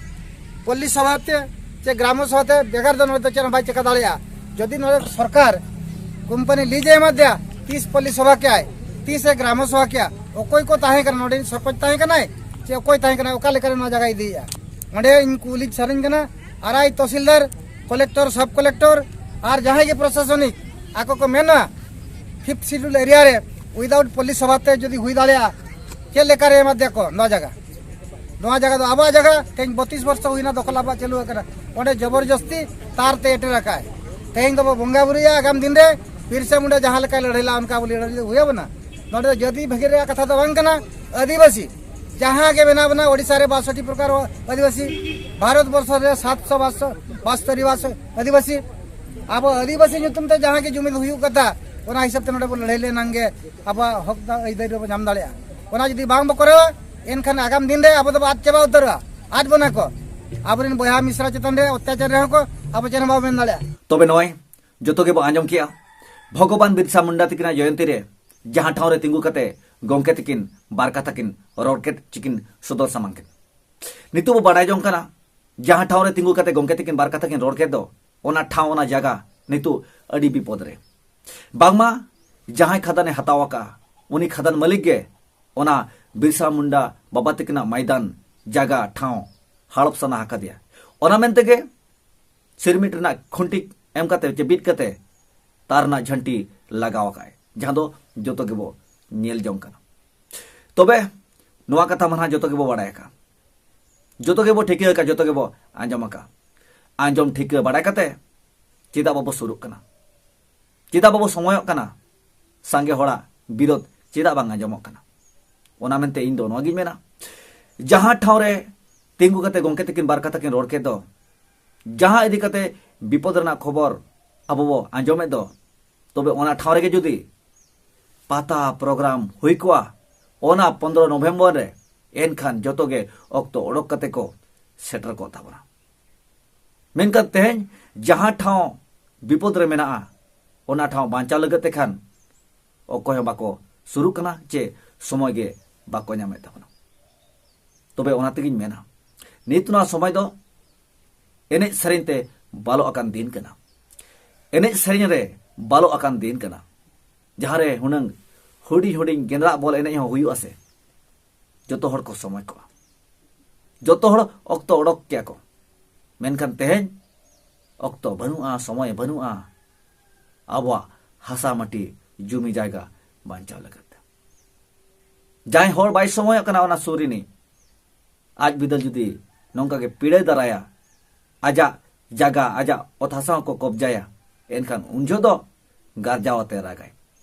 ᱯᱚᱞᱞᱤ ᱥᱚᱵᱷᱟ ᱛᱮ ᱪᱮ ᱜᱨᱟᱢᱚ ᱥᱚᱵᱷᱟ ᱛᱮ ᱵᱮᱜᱟᱨ ᱫᱚ ᱱᱚᱰᱮ ᱫᱚ ᱪᱮᱫ ᱦᱚᱸ ᱵᱟᱭ ᱪᱮᱠᱟ ᱫᱟᱲᱮᱭᱟᱜᱼᱟ᱾ ᱡᱩᱫᱤ ᱱᱚᱰᱮ ᱥᱚᱨᱠᱟᱨ ᱠᱳᱢᱯᱟᱱᱤ ᱞᱤᱡ ᱮ ᱮᱢᱟ ᱫᱮᱭᱟ, ᱛᱤᱥ ᱯᱚᱞᱞᱤ ᱥᱚᱵᱷᱟ ᱠᱮᱜᱼᱟᱭ, ᱛᱤᱥ ᱮ ᱜᱨᱟᱢᱚ ᱥᱚᱵᱷᱟ ᱠᱮᱜᱼᱟ, ᱚᱠᱚᱭ ᱠᱚ ᱛᱟᱦᱮᱸ ᱠᱟᱱᱟ, ᱱᱚᱰᱮ ᱥᱚᱨᱯᱚᱧᱪ ᱛᱟᱦᱮᱸ ᱠᱟᱱᱟᱭ ᱪᱮ ᱚᱠᱚᱭ ᱛᱟᱦᱮᱸ ᱠᱟᱱᱟᱭ, ᱚᱠᱟ ᱞᱮᱠᱟᱨᱮ ᱱᱚᱣᱟ ᱡᱟᱭᱜᱟ ᱤᱫᱤᱭᱮᱜᱼᱟ? ᱚᱸᱰᱮ ᱤᱧ ᱠᱩᱞᱤ ᱥᱟᱱᱟᱧ ᱠᱟᱱᱟ, ᱟᱨ ᱟᱭ ᱛᱚᱦᱥᱤᱞᱫᱟᱨ, ᱠᱚᱞᱮᱠᱴᱚᱨ, ᱥᱟᱵ ᱠᱚᱞᱮᱠᱴᱚᱨ ᱟᱨ ᱡᱟᱦᱟᱸᱭ ᱜᱮ ᱯᱨᱚᱥᱟᱥᱚᱱᱤᱠ ᱟᱠᱚ ᱠᱚ ᱢᱮᱱᱟ, ᱯᱷᱤᱯᱛᱷ ᱥᱤᱰᱩᱞ ᱮᱨᱤᱭᱟ ᱨᱮ ᱩᱭᱫᱟᱣᱩᱴ ᱯᱚᱞᱞᱤ ᱥᱚᱵᱷᱟ ᱛᱮ ᱡᱩᱫᱤ ᱦᱩᱭ ᱫᱟᱲᱮᱭᱟᱜᱼᱟ, ᱪᱮᱫ ᱞᱮᱠᱟᱨᱮ ᱮᱢᱟ ᱫᱮᱭᱟ ᱠᱚ ᱱᱚᱣᱟ ᱡᱟᱭᱜᱟ? ᱱᱚᱣᱟ ᱡᱟᱭᱜᱟ ᱫᱚ ᱟᱵᱚᱣᱟᱜ ᱡᱟᱭᱜᱟ, ᱛᱮᱦᱮᱧ ᱵᱚᱛᱤᱥ ᱵᱚᱨᱥᱚ ᱦᱩᱭᱱᱟ ᱫᱚᱠᱷᱚᱞ ᱟᱵᱚᱣᱟᱜ ᱪᱟᱹᱞᱩ ᱟᱠᱟᱱᱟ, ᱚᱸᱰᱮ ᱡᱚᱵᱚᱨᱡᱚᱥᱛᱤ ᱛᱟᱨ ᱛᱮ ᱮᱴᱮᱨ ᱟᱠᱟᱫᱼᱟᱭ᱾ ᱛᱮᱦᱮᱧ ᱫᱚᱵᱚ ᱵᱚᱸᱜᱟ ᱵᱩᱨᱩᱭᱟ, ᱟᱜᱟᱢ ᱫᱤᱱ ᱨᱮ ᱵᱤᱨᱥᱟ ᱢᱩᱱᱰᱟ ᱡᱟᱦᱟᱸ ᱞᱮᱠᱟᱭ ᱞᱟᱹᱲᱦᱟᱹᱭ ᱞᱮᱫᱟ, ᱚᱱᱠᱟ ᱵᱚ ᱞᱟᱹᱲᱦᱟᱹᱭ ᱦᱩᱭ ᱟᱵᱚᱱᱟ᱾ ᱱᱚᱰᱮ ᱫᱚ ᱡᱟᱹᱛᱤ ᱵᱷᱟᱹᱜᱤ ᱨᱮᱭᱟᱜ ᱠᱟᱛᱷᱟ ᱫᱚ ᱵᱟᱝ ᱠᱟᱱᱟ᱾ ᱟᱹᱫᱤᱵᱟᱹᱥᱤ ᱡᱟᱦᱟᱸ ᱜᱮ ᱢᱮᱱᱟᱜ ᱵᱚᱱᱟ, ᱳᱰᱤᱥᱟ ᱨᱮ ᱵᱟᱥᱚᱴᱤ ᱯᱨᱚᱠᱟᱨ ᱟᱹᱫᱤᱵᱟᱹᱥᱤ, ᱵᱷᱟᱨᱚᱛ ᱵᱚᱨᱥᱚ ᱨᱮ ᱥᱟᱛᱥᱚ ᱵᱟᱥᱛᱚᱨᱤ ᱟᱹᱫᱤᱵᱟᱹᱥᱤ, ᱟᱵᱚ ᱟᱹᱫᱤᱵᱟᱹᱥᱤ ᱧᱩᱛᱩᱢ ᱛᱮ ᱡᱟᱦᱟᱸ ᱜᱮ ᱡᱩᱢᱤᱫ ᱦᱩᱭᱩᱜ ᱠᱟᱛᱷᱟ, ᱚᱱᱟ ᱦᱤᱥᱟᱹᱵ ᱛᱮ ᱱᱚᱰᱮ ᱵᱚᱱ ᱞᱟᱹᱲᱦᱟᱹᱭ ᱞᱮᱱᱟᱝ ᱜᱮ ᱟᱵᱚᱣᱟᱜ ᱦᱚᱠ ᱫᱚ ᱟᱹᱭᱫᱟᱹᱨᱤ ᱵᱚ ᱧᱟᱢ ᱫᱟᱲᱮᱭᱟᱜᱼᱟ᱾ ᱚᱱᱟ ᱡᱩᱫᱤ ᱵᱟᱝ ᱵᱚ ᱠᱚᱨᱟᱣᱟ, ᱮᱱᱠᱷᱟᱱ ᱟᱜᱟᱢ ᱫᱤᱱ ᱨᱮ ᱟᱵᱚ ᱫᱚᱵᱚ ᱟᱫ ᱪᱟᱵᱟ ᱩᱛᱟᱹᱨᱚᱜᱼᱟ᱾ ᱟᱫ ᱵᱚᱱᱟ ᱠᱚ᱾ ᱟᱵᱚᱨᱮᱱ ᱵᱚᱭᱦᱟ ᱢᱤᱥᱨᱟ ᱪᱮᱛᱟᱱ ᱨᱮ ᱚᱛᱛᱟᱪᱟᱨ ᱨᱮᱦᱚᱸ ᱠᱚ ᱟᱵᱚ ᱪᱮᱫ ᱦᱚᱸ ᱵᱟᱵᱚ ᱢᱮᱱ ᱫᱟᱲᱮᱭᱟᱜᱼᱟ᱾ ᱛᱚᱵᱮ ᱱᱚᱜᱼᱚᱭ ᱡᱚᱛᱚ ᱜᱮᱵᱚ ᱟᱸᱡᱚᱢ ᱠᱮᱜᱼᱟ, ᱵᱷᱚᱜᱚᱵᱟᱱ ᱵᱤᱨᱥᱟ ᱢᱩᱱᱰᱟ ᱛᱤᱠᱤᱱᱟᱜ ᱡᱚᱭᱚᱱᱛᱤ ᱨᱮ ᱡᱟᱦᱟᱸ ᱴᱷᱟᱶ ᱨᱮ ᱛᱤᱸᱜᱩ ᱠᱟᱛᱮ ᱜᱚᱢᱠᱮ ᱛᱤᱠᱤᱱ ᱵᱟᱨ ᱠᱟᱛᱷᱟ ᱠᱤᱱ ᱨᱚᱲ ᱠᱮᱫ ᱪᱤᱠᱤᱱ ᱥᱚᱫᱚᱨ ᱥᱟᱢᱟᱝ ᱠᱮᱫ, ᱱᱤᱛᱚᱜ ᱵᱚ ᱵᱟᱲᱟᱭ ᱡᱚᱝ ᱠᱟᱱᱟ, ᱡᱟᱦᱟᱸ ᱴᱷᱟᱶ ᱨᱮ ᱛᱤᱸᱜᱩ ᱠᱟᱛᱮ ᱜᱚᱢᱠᱮ ᱛᱤᱠᱤᱱ ᱵᱟᱨ ᱠᱟᱛᱷᱟ ᱠᱤᱱ ᱨᱚᱲ ᱠᱮᱫ ᱫᱚ, ᱚᱱᱟ ᱴᱷᱟᱶ, ᱚᱱᱟ ᱡᱟᱭᱜᱟ ᱱᱤᱛᱚᱜ ᱟᱹᱰᱤ ᱵᱤᱯᱚᱫ ᱨᱮ᱾ ᱵᱟᱝᱢᱟ ᱡᱟᱦᱟᱸᱭ ᱠᱷᱟᱫᱟᱱᱮ ᱦᱟᱛᱟᱣ ᱟᱠᱟᱫᱼᱟ, ᱩᱱᱤ ᱠᱷᱟᱫᱟᱱ ᱢᱟᱹᱞᱤᱠ ᱜᱮ ᱚᱱᱟ ᱵᱤᱨᱥᱟ ᱢᱩᱱᱰᱟ ᱵᱟᱵᱟ ᱛᱤᱠᱤᱱᱟᱜ ᱢᱟᱭᱫᱟᱱ, ᱡᱟᱭᱜᱟ, ᱴᱷᱟᱶ ᱦᱟᱲᱚᱯ ᱥᱟᱱᱟ ᱟᱠᱟᱫᱮᱭᱟ᱾ ᱚᱱᱟ ᱢᱮᱱ ᱛᱮᱜᱮ ᱥᱤᱨᱢᱤᱴ ᱨᱮᱱᱟᱜ ᱠᱷᱩᱱᱴᱤ ᱮᱢ ᱠᱟᱛᱮ ᱪᱮ ᱵᱤᱫ ᱠᱟᱛᱮ ᱛᱟᱨ ᱨᱮᱱᱟᱜ ᱡᱷᱟᱹᱱᱴᱤ ᱞᱟᱜᱟᱣ ᱟᱠᱟᱫᱼᱟᱭ, ᱡᱟᱦᱟᱸ ᱫᱚ ᱡᱚᱛᱚ ᱜᱮᱵᱚ ᱧᱮᱞ ᱡᱚᱝ ᱠᱟᱱᱟ᱾ ᱛᱚᱵᱮ ᱱᱚᱣᱟ ᱠᱟᱛᱷᱟ ᱢᱟ ᱱᱟᱦᱟᱜ ᱡᱚᱛᱚ ᱜᱮᱵᱚ ᱵᱟᱲᱟᱭ ᱟᱠᱟᱫ, ᱡᱚᱛᱚ ᱜᱮᱵᱚ ᱴᱷᱤᱠᱟᱹ ᱟᱠᱟᱫ, ᱡᱚᱛᱚ ᱜᱮᱵᱚ ᱟᱸᱡᱚᱢ ᱟᱠᱟᱫ᱾ ᱟᱸᱡᱚᱢ ᱴᱷᱤᱠᱟᱹ ᱵᱟᱲᱟᱭ ᱠᱟᱛᱮ ᱪᱮᱫᱟᱜ ᱵᱟᱵᱚ ᱥᱩᱨᱩᱜ ᱠᱟᱱᱟ? ᱪᱮᱫᱟᱜ ᱵᱟᱵᱚ ᱥᱚᱢᱚᱭᱚᱜ ᱠᱟᱱᱟ? ᱥᱟᱸᱜᱮ ᱦᱚᱲᱟᱜ ᱵᱤᱨᱳᱫᱷ ᱪᱮᱫᱟᱜ ᱵᱟᱝ ᱟᱸᱡᱚᱢᱚᱜ ᱠᱟᱱᱟ? ᱚᱱᱟ ᱢᱮᱱᱛᱮ ᱤᱧ ᱫᱚ ᱱᱚᱣᱟ ᱜᱤᱧ ᱢᱮᱱᱟ, ᱡᱟᱦᱟᱸ ᱴᱷᱟᱶ ᱨᱮ ᱛᱤᱸᱜᱩ ᱠᱟᱛᱮ ᱜᱚᱢᱠᱮ ᱛᱟᱹᱠᱤᱱ ᱵᱟᱨ ᱠᱟᱛᱷᱟ ᱠᱤᱱ ᱨᱚᱲ ᱠᱮᱫ ᱫᱚ, ᱡᱟᱦᱟᱸ ᱤᱫᱤ ᱠᱟᱛᱮ ᱵᱤᱯᱚᱫ ᱨᱮᱱᱟᱜ ᱠᱷᱚᱵᱚᱨ ᱟᱵᱚ ᱵᱚ ᱟᱸᱡᱚᱢᱮᱫ ᱫᱚ, ᱛᱚᱵᱮ ᱚᱱᱟ ᱴᱷᱟᱶ ᱨᱮᱜᱮ ᱡᱩᱫᱤ ᱯᱟᱛᱟ ᱯᱨᱳᱜᱨᱟᱢ ᱦᱩᱭ ᱠᱚᱜᱼᱟ ᱚᱱᱟ ᱯᱚᱱᱫᱽᱨᱚ ᱱᱚᱵᱷᱮᱢᱵᱚᱨ ᱨᱮ, ᱮᱱᱠᱷᱟᱱ ᱡᱚᱛᱚ ᱜᱮ ᱚᱠᱛᱚ ᱚᱰᱚᱠ ᱠᱟᱛᱮ ᱠᱚ ᱥᱮᱴᱮᱨ ᱠᱚᱜ ᱛᱟᱵᱚᱱᱟ᱾ ᱢᱮᱱᱠᱷᱟᱱ ᱛᱮᱦᱮᱧ ᱡᱟᱦᱟᱸ ᱴᱷᱟᱶ ᱵᱤᱯᱚᱫ ᱨᱮ ᱢᱮᱱᱟᱜᱼᱟ, ᱚᱱᱟ ᱴᱷᱟᱶ ᱵᱟᱧᱪᱟᱣ ᱞᱟᱹᱜᱤᱫ ᱛᱮᱠᱷᱟᱱ ᱚᱠᱚᱭ ᱦᱚᱸ ᱵᱟᱠᱚ ᱥᱩᱨᱩᱜ ᱠᱟᱱᱟ ᱪᱮ ᱥᱚᱢᱚᱭ ᱜᱮ ᱵᱟᱠᱚ ᱧᱟᱢᱮᱫ ᱛᱟᱵᱚᱱᱟ᱾ ᱛᱚᱵᱮ ᱚᱱᱟ ᱛᱮᱜᱤᱧ ᱢᱮᱱᱟ, ᱱᱤᱛ ᱱᱚᱣᱟ ᱥᱚᱢᱚᱭ ᱫᱚ ᱮᱱᱮᱡ ᱥᱮᱨᱮᱧ ᱛᱮ ᱵᱟᱞᱚ ᱟᱠᱟᱱ ᱫᱤᱱ ᱠᱟᱱᱟ᱾ ᱮᱱᱮᱡ ᱥᱮᱨᱮᱧ ᱨᱮ ᱵᱟᱞᱚ ᱟᱠᱟᱱ ᱫᱤᱱ ᱠᱟᱱᱟ, ᱡᱟᱦᱟᱸ ᱨᱮ ᱦᱩᱱᱟᱹᱝ ᱦᱩᱰᱤᱧ ᱦᱩᱰᱤᱧ ᱜᱮᱸᱫᱽᱨᱟᱜ ᱵᱚᱞ ᱮᱱᱮᱡ ᱦᱚᱸ ᱦᱩᱭᱩᱜᱼᱟ ᱥᱮ, ᱡᱚᱛᱚ ᱦᱚᱲ ᱠᱚ ᱥᱚᱢᱚᱭ ᱠᱚᱜᱼᱟ᱾ ᱡᱚᱛᱚ ᱦᱚᱲ ᱚᱠᱛᱚ ᱚᱰᱚᱠ ᱠᱮᱭᱟ ᱠᱚ, ᱢᱮᱱᱠᱷᱟᱱ ᱛᱮᱦᱮᱧ ᱚᱠᱛᱚ ᱵᱟᱹᱱᱩᱜᱼᱟ, ᱥᱚᱢᱚᱭ ᱵᱟᱹᱱᱩᱜᱼᱟ ᱟᱵᱚᱣᱟᱜ ᱦᱟᱥᱟ ᱢᱟᱹᱴᱤ ᱡᱩᱢᱤ ᱡᱟᱭᱜᱟ ᱵᱟᱧᱪᱟᱣ ᱞᱟᱹᱜᱤᱫ ᱛᱮ᱾ ᱡᱟᱦᱟᱸᱭ ᱦᱚᱲ ᱵᱟᱭ ᱥᱚᱢᱚᱭᱚᱜ ᱠᱟᱱᱟ ᱚᱱᱟ ᱥᱩᱨ ᱨᱤᱱᱤᱡ, ᱟᱡ ᱵᱤᱫᱟᱹᱞ ᱡᱩᱫᱤ ᱱᱚᱝᱠᱟ ᱜᱮ ᱯᱤᱲᱟᱹᱭ ᱫᱟᱨᱟᱭᱟ, ᱟᱡᱟᱜ ᱡᱟᱭᱜᱟ, ᱟᱡᱟᱜ ᱚᱛ ᱦᱟᱥᱟ ᱦᱚᱸᱠᱚ ᱠᱚᱵᱡᱟᱭᱟ, ᱮᱱᱠᱷᱟᱱ ᱩᱱ ᱡᱚᱦᱚᱜ ᱫᱚ ᱜᱟᱨᱡᱟᱣ ᱟᱛᱮ ᱨᱟᱜᱟᱭ᱾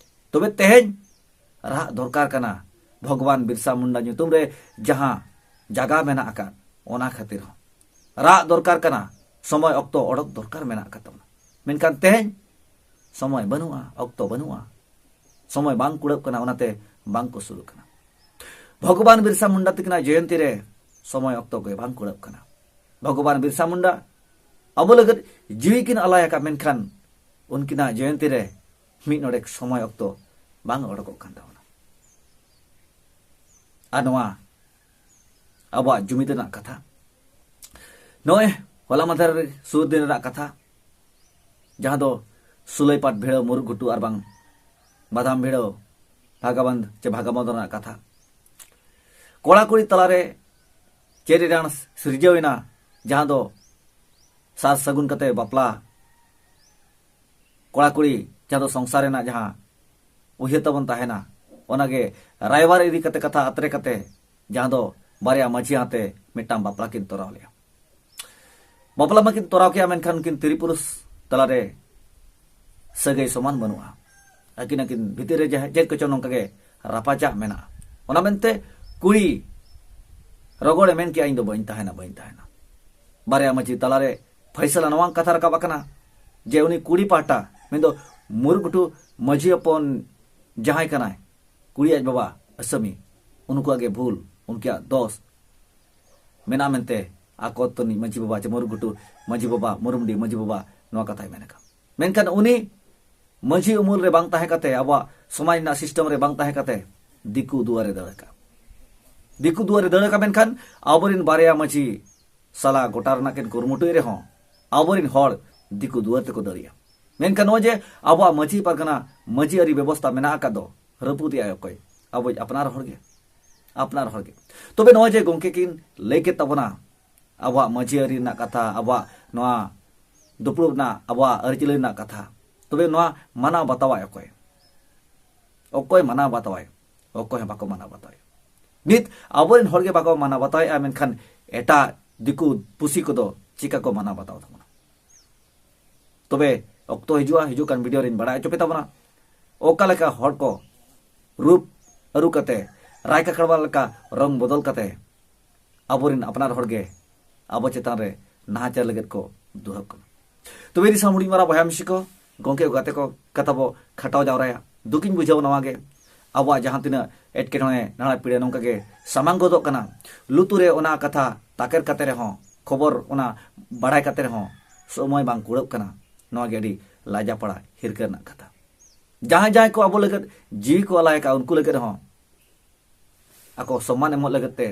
ᱛᱚᱵᱮ ᱛᱮᱦᱮᱧ ᱨᱟᱜ ᱫᱚᱨᱠᱟᱨ ᱠᱟᱱᱟ, ᱵᱷᱚᱜᱚᱵᱟᱱ ᱵᱤᱨᱥᱟ ᱢᱩᱱᱰᱟ ᱧᱩᱛᱩᱢ ᱨᱮ ᱡᱟᱦᱟᱸ ᱡᱟᱜᱟ ᱢᱮᱱᱟᱜ ᱟᱠᱟᱫ, ᱚᱱᱟ ᱠᱷᱟᱹᱛᱤᱨ ᱦᱚᱸ ᱨᱟᱜ ᱫᱚᱨᱠᱟᱨ ᱠᱟᱱᱟ, ᱥᱚᱢᱚᱭ ᱚᱠᱛᱚ ᱚᱰᱚᱠ ᱫᱚᱨᱠᱟᱨ ᱢᱮᱱᱟᱜ ᱟᱠᱟᱫ ᱛᱟᱵᱚᱱᱟ᱾ ᱢᱮᱱᱠᱷᱟᱱ ᱛᱮᱦᱮᱧ ᱥᱚᱢᱚᱭ ᱵᱟᱹᱱᱩᱜᱼᱟ, ᱚᱠᱛᱚ ᱵᱟᱹᱱᱩᱜᱼᱟ, ᱥᱚᱢᱚᱭ ᱵᱟᱝ ᱠᱩᱲᱟᱹᱜ ᱠᱟᱱᱟ, ᱚᱱᱟᱛᱮ ᱵᱟᱝ ᱠᱚ ᱥᱩᱨᱩᱜ ᱠᱟᱱᱟ᱾ ᱵᱷᱚᱜᱚᱵᱟᱱ ᱵᱤᱨᱥᱟ ᱢᱩᱱᱰᱟ ᱛᱟᱹᱠᱤᱱᱟᱜ ᱡᱚᱭᱚᱱᱛᱤ ᱨᱮ ᱥᱚᱢᱚᱭ ᱚᱠᱛᱚ ᱜᱮ ᱵᱟᱝ ᱠᱩᱲᱟᱹᱜ ᱠᱟᱱᱟ᱾ ᱵᱷᱚᱜᱚᱵᱟᱱ ᱵᱤᱨᱥᱟ ᱢᱩᱱᱰᱟ ᱟᱵᱚ ᱞᱟᱹᱜᱤᱫ ᱡᱤᱣᱤ ᱠᱤᱱ ᱟᱞᱟᱭ ᱟᱠᱟᱫ, ᱢᱮᱱᱠᱷᱟᱱ ᱩᱱᱠᱤᱱᱟᱜ ᱡᱚᱭᱚᱱᱛᱤ ᱨᱮ ᱢᱤᱫ ᱰᱚᱸᱰᱮᱠ ᱥᱚᱢᱚᱭ ᱚᱠᱛᱚ ᱵᱟᱝ ᱚᱰᱚᱠᱚᱜ ᱠᱟᱱ ᱛᱟᱵᱚᱱᱟ᱾ ᱟᱨ ᱱᱚᱣᱟ ᱟᱵᱚᱣᱟᱜ ᱡᱩᱢᱤᱫ ᱨᱮᱱᱟᱜ ᱠᱟᱛᱷᱟ, ᱱᱚᱜᱼᱚᱭ ᱦᱚᱞᱟ ᱢᱟᱫᱷᱮᱨ ᱥᱩᱨ ᱫᱤᱱ ᱨᱮᱱᱟᱜ ᱠᱟᱛᱷᱟ, ᱡᱟᱦᱟᱸ ᱫᱚ ᱥᱩᱞᱟᱹᱭᱯᱟᱴ ᱵᱷᱤᱲᱟᱹᱣ, ᱢᱩᱨᱩᱠ ᱜᱷᱩᱴᱩ ᱟᱨ ᱵᱟᱝ ᱵᱟᱫᱟᱢ ᱵᱷᱤᱲᱟᱹᱣ, ᱵᱷᱟᱜᱟᱵᱟᱱᱫ ᱪᱮ ᱵᱷᱟᱜᱟᱵᱚᱸᱫ ᱨᱮᱱᱟᱜ ᱠᱟᱛᱷᱟ᱾ ᱠᱚᱲᱟ ᱠᱩᱲᱤ ᱛᱟᱞᱟᱨᱮ ᱪᱮᱫ ᱨᱮᱱᱟᱜ ᱥᱤᱨᱡᱟᱹᱣ ᱮᱱᱟ, ᱡᱟᱦᱟᱸ ᱫᱚ ᱥᱟᱨ ᱥᱟᱹᱜᱩᱱ ᱠᱟᱛᱮ ᱵᱟᱯᱞᱟ, ᱠᱚᱲᱟ ᱠᱩᱲᱤ ᱡᱟᱦᱟᱸ ᱫᱚ ᱥᱚᱝᱥᱟᱨ ᱨᱮᱱᱟᱜ ᱡᱟᱦᱟᱸ ᱩᱭᱦᱟᱹᱨ ᱛᱟᱵᱚᱱ ᱛᱟᱦᱮᱱᱟ, ᱚᱱᱟᱜᱮ ᱨᱟᱭᱵᱟᱨ ᱤᱫᱤ ᱠᱟᱛᱮ ᱠᱟᱛᱷᱟ ᱟᱛᱨᱮ ᱠᱟᱛᱮ, ᱡᱟᱦᱟᱸ ᱫᱚ ᱵᱟᱨᱭᱟ ᱢᱟᱹᱡᱷᱤ ᱟᱛᱮ ᱢᱤᱫᱴᱟᱝ ᱵᱟᱯᱞᱟ ᱠᱤᱱ ᱛᱚᱨᱟᱣ ᱞᱮᱫᱼᱟ᱾ ᱵᱟᱯᱞᱟ ᱢᱟᱠᱤᱱ ᱛᱚᱨᱟᱣ ᱠᱮᱜᱼᱟ, ᱢᱮᱱᱠᱷᱟᱱ ᱩᱱᱠᱤᱱ ᱛᱤᱨᱤ ᱯᱩᱨᱩᱥ ᱛᱟᱞᱟᱨᱮ ᱥᱟᱹᱜᱟᱹᱭ ᱥᱚᱢᱟᱱ ᱵᱟᱹᱱᱩᱜᱼᱟ᱾ ᱟᱹᱠᱤᱱ ᱟᱹᱠᱤᱱ ᱵᱷᱤᱛᱤᱨ ᱨᱮ ᱡᱟᱦᱟᱸ ᱪᱮᱫ ᱠᱚᱪᱚᱝ ᱱᱚᱝᱠᱟ ᱜᱮ ᱨᱟᱯᱟᱪᱟᱜ ᱢᱮᱱᱟᱜᱼᱟ᱾ ᱚᱱᱟ ᱢᱮᱱᱛᱮ ᱠᱩᱲᱤ ᱨᱚᱜᱚᱲᱮ ᱢᱮᱱ ᱠᱮᱜᱼᱟ, "ᱤᱧ ᱫᱚ ᱵᱟᱹᱧ ᱛᱟᱦᱮᱱᱟ, ᱵᱟᱹᱧ ᱛᱟᱦᱮᱱᱟ᱾" ᱵᱟᱨᱭᱟ ᱢᱟᱹᱡᱷᱤ ᱛᱟᱞᱟᱨᱮ ᱯᱷᱟᱭᱥᱟᱞᱟ ᱱᱚᱣᱟ ᱠᱟᱛᱷᱟ ᱨᱟᱠᱟᱵ ᱟᱠᱟᱱᱟ ᱡᱮ ᱩᱱᱤ ᱠᱩᱲᱤ ᱯᱟᱦᱴᱟ, ᱢᱮᱱᱫᱚ ᱢᱩᱨᱩᱠ ᱜᱷᱩᱴᱩ ᱢᱟᱹᱡᱷᱤ ᱦᱚᱯᱚᱱ ᱡᱟᱦᱟᱸᱭ ᱠᱟᱱᱟᱭ, ᱠᱩᱲᱤ ᱟᱡ ᱵᱟᱵᱟ ᱟᱥᱟᱢᱤ, ᱩᱱᱠᱩᱣᱟᱜ ᱜᱮ ᱵᱷᱩᱞ, ᱩᱱᱠᱩᱣᱟᱜ ᱫᱚᱥ ᱢᱮᱱᱟᱜᱼᱟ ᱢᱮᱱᱛᱮ ᱟᱠᱚ ᱛᱟᱹᱱᱤᱡ ᱢᱟᱹᱡᱷᱤ ᱵᱟᱵᱟ ᱪᱮ ᱢᱩᱨᱩᱠ ᱜᱷᱩᱴᱩ ᱢᱟᱹᱡᱷᱤ ᱵᱟᱵᱟ, ᱢᱩᱨᱩᱢᱰᱤ ᱢᱟᱹᱡᱷᱤ ᱵᱟᱵᱟ ᱱᱚᱣᱟ ᱠᱟᱛᱷᱟᱭ ᱢᱮᱱ ᱟᱠᱟᱫ᱾ ᱢᱮᱱᱠᱷᱟᱱ ᱩᱱᱤ ᱢᱟᱹᱡᱷᱤ ᱩᱢᱩᱞ ᱨᱮ ᱵᱟᱝ ᱛᱟᱦᱮᱸ ᱠᱟᱛᱮ, ᱟᱵᱚᱣᱟᱜ ᱥᱚᱢᱟᱡᱽ ᱨᱮᱱᱟᱜ ᱥᱤᱥᱴᱮᱢ ᱨᱮ ᱵᱟᱝ ᱛᱟᱦᱮᱸ ᱠᱟᱛᱮ, ᱫᱤᱠᱩ ᱫᱩᱣᱟᱨᱮ ᱫᱟᱹᱲ ᱟᱠᱟᱫ᱾ ᱫᱤᱠᱩ ᱫᱩᱣᱟᱨᱮ ᱫᱟᱹᱲ ᱟᱠᱟᱫ, ᱢᱮᱱᱠᱷᱟᱱ ᱟᱵᱚᱨᱮᱱ ᱵᱟᱨᱭᱟ ᱢᱟᱹᱡᱷᱤ ᱥᱟᱞᱟ ᱜᱚᱴᱟ ᱨᱮᱱᱟᱜ ᱠᱤᱱ ᱠᱩᱨᱩᱢᱩᱴᱩᱭ ᱨᱮᱦᱚᱸ, ᱟᱵᱚᱨᱮᱱ ᱦᱚᱲ ᱫᱤᱠᱩ ᱫᱩᱣᱟᱹᱨ ᱛᱮᱠᱚ ᱫᱟᱹᱲᱤᱭᱟ᱾ ᱢᱮᱱᱠᱷᱟᱱ ᱱᱚᱜᱼᱚᱭ ᱡᱮ ᱟᱵᱚᱣᱟᱜ ᱢᱟᱹᱡᱷᱤ ᱯᱟᱨᱜᱟᱱᱟ, ᱢᱟᱹᱡᱷᱤ ᱟᱹᱨᱤ ᱵᱮᱵᱚᱥᱛᱟ ᱢᱮᱱᱟᱜ ᱟᱠᱟᱫ ᱫᱚ, ᱨᱟᱹᱯᱩᱫᱮᱜᱼᱟᱭ ᱚᱠᱚᱭ? ᱟᱵᱚ ᱟᱯᱱᱟᱨ ᱦᱚᱲ ᱜᱮ, ᱟᱯᱱᱟᱨ ᱦᱚᱲ ᱜᱮ᱾ ᱛᱚᱵᱮ ᱱᱚᱜᱼᱚᱭ ᱡᱮ ᱜᱚᱢᱠᱮ ᱠᱤᱱ ᱞᱟᱹᱭ ᱠᱮᱫ ᱛᱟᱵᱚᱱᱟ, ᱟᱵᱚᱣᱟᱜ ᱢᱟᱹᱡᱷᱤ ᱟᱹᱨᱤ ᱨᱮᱱᱟᱜ ᱠᱟᱛᱷᱟ, ᱟᱵᱚᱣᱟᱜ ᱱᱚᱣᱟ ᱫᱩᱯᱲᱩᱵ ᱨᱮᱱᱟᱜ, ᱟᱵᱚᱣᱟᱜ ᱟᱹᱨᱤᱪᱟᱹᱞᱤ ᱨᱮᱱᱟᱜ ᱠᱟᱛᱷᱟ, ᱛᱚᱵᱮ ᱱᱚᱣᱟ ᱢᱟᱱᱟᱣ ᱵᱟᱛᱟᱣᱟᱭ ᱚᱠᱚᱭ? ᱚᱠᱚᱭ ᱢᱟᱱᱟᱣ ᱵᱟᱛᱟᱣᱟᱭ? ᱚᱠᱚᱭ ᱦᱚᱸ ᱵᱟᱠᱚ ᱢᱟᱱᱟᱣ ᱵᱟᱛᱟᱣᱮᱫ᱾ ᱱᱤᱛ ᱟᱵᱚᱨᱮᱱ ᱦᱚᱲ ᱜᱮ ᱵᱟᱠᱚ ᱢᱟᱱᱟᱣ ᱵᱟᱛᱟᱣᱮᱫᱼᱟ, ᱢᱮᱱᱠᱷᱟᱱ ᱮᱴᱟᱜ ᱫᱤᱠᱩ ᱯᱩᱥᱤ ᱠᱚᱫᱚ ᱪᱤᱠᱟ ᱠᱚ ᱢᱟᱱᱟᱣ ᱵᱟᱛᱟᱣ ᱛᱟᱵᱚᱱᱟ? ᱛᱚᱵᱮ ᱚᱠᱛᱚ ᱦᱤᱡᱩᱜᱼᱟ, ᱦᱤᱡᱩᱜ ᱠᱟᱱ ᱵᱷᱤᱰᱤᱭᱳ ᱨᱤᱧ ᱵᱟᱲᱟᱭ ᱦᱚᱪᱚ ᱯᱮ ᱛᱟᱵᱚᱱᱟ ᱚᱠᱟ ᱞᱮᱠᱟ ᱦᱚᱲ ᱠᱚ ᱨᱩᱯ ᱟᱹᱨᱩ ᱠᱟᱛᱮ, ᱨᱟᱭ ᱠᱟᱠᱲᱟᱣᱟᱞ ᱞᱮᱠᱟ ᱨᱚᱝ ᱵᱚᱫᱚᱞ ᱠᱟᱛᱮ ᱟᱵᱚᱨᱮᱱ ᱟᱯᱱᱟᱨ ᱦᱚᱲ ᱜᱮ ᱟᱵᱚ ᱪᱮᱛᱟᱱ ᱨᱮ ᱱᱟᱦᱟᱪᱟᱨ ᱞᱟᱹᱜᱤᱫ ᱠᱚ ᱫᱩᱦᱟᱹᱜ ᱠᱟᱱᱟ᱾ ᱛᱚᱵᱮ ᱫᱤᱥᱚᱢ ᱦᱩᱰᱤᱧ ᱢᱟᱨᱟᱝ ᱵᱚᱭᱦᱟ ᱢᱤᱥᱤ ᱠᱚ, ᱜᱚᱢᱠᱮ ᱠᱚ ᱜᱟᱛᱮ ᱠᱚ, ᱠᱟᱛᱷᱟ ᱵᱚ ᱠᱷᱟᱴᱟᱣ ᱡᱟᱣᱨᱟᱭᱟ᱾ ᱫᱩᱠᱤᱧ ᱵᱩᱡᱷᱟᱹᱣᱟ ᱱᱚᱣᱟ ᱜᱮ, ᱟᱵᱚᱣᱟᱜ ᱡᱟᱦᱟᱸ ᱛᱤᱱᱟᱹᱜ ᱮᱴᱠᱮᱴᱚᱬᱮ, ᱱᱟᱲᱟ ᱯᱤᱲᱟᱹ ᱱᱚᱝᱠᱟ ᱜᱮ ᱥᱟᱢᱟᱝ ᱜᱚᱫᱚᱜ ᱠᱟᱱᱟ᱾ ᱞᱩᱛᱩᱨ ᱨᱮ ᱚᱱᱟ ᱠᱟᱛᱷᱟ ᱛᱟᱠᱮᱨ ᱠᱟᱛᱮ ᱨᱮᱦᱚᱸ, ᱠᱷᱚᱵᱚᱨ ᱚᱱᱟ ᱵᱟᱲᱟᱭ ᱠᱟᱛᱮ ᱨᱮᱦᱚᱸ ᱥᱚᱢᱚᱭ ᱵᱟᱝ ᱠᱩᱲᱟᱹᱜ ᱠᱟᱱᱟ᱾ ᱱᱚᱣᱟ ᱜᱮ ᱟᱹᱰᱤ ᱞᱟᱡᱟᱯᱟᱲᱟ, ᱦᱤᱨᱠᱟᱹ ᱨᱮᱱᱟᱜ ᱠᱟᱛᱷᱟ᱾ ᱡᱟᱦᱟᱸᱭ ᱡᱟᱦᱟᱸᱭ ᱠᱚ ᱟᱵᱚ ᱞᱟᱹᱜᱤᱫ ᱡᱤᱣᱤ ᱠᱚ ᱟᱞᱟᱭ ᱟᱠᱟᱫ, ᱩᱱᱠᱩ ᱞᱟᱹᱜᱤᱫ ᱦᱚᱸ ᱟᱠᱚ ᱥᱚᱢᱢᱟᱱ ᱮᱢᱚᱜ ᱞᱟᱹᱜᱤᱫ ᱛᱮ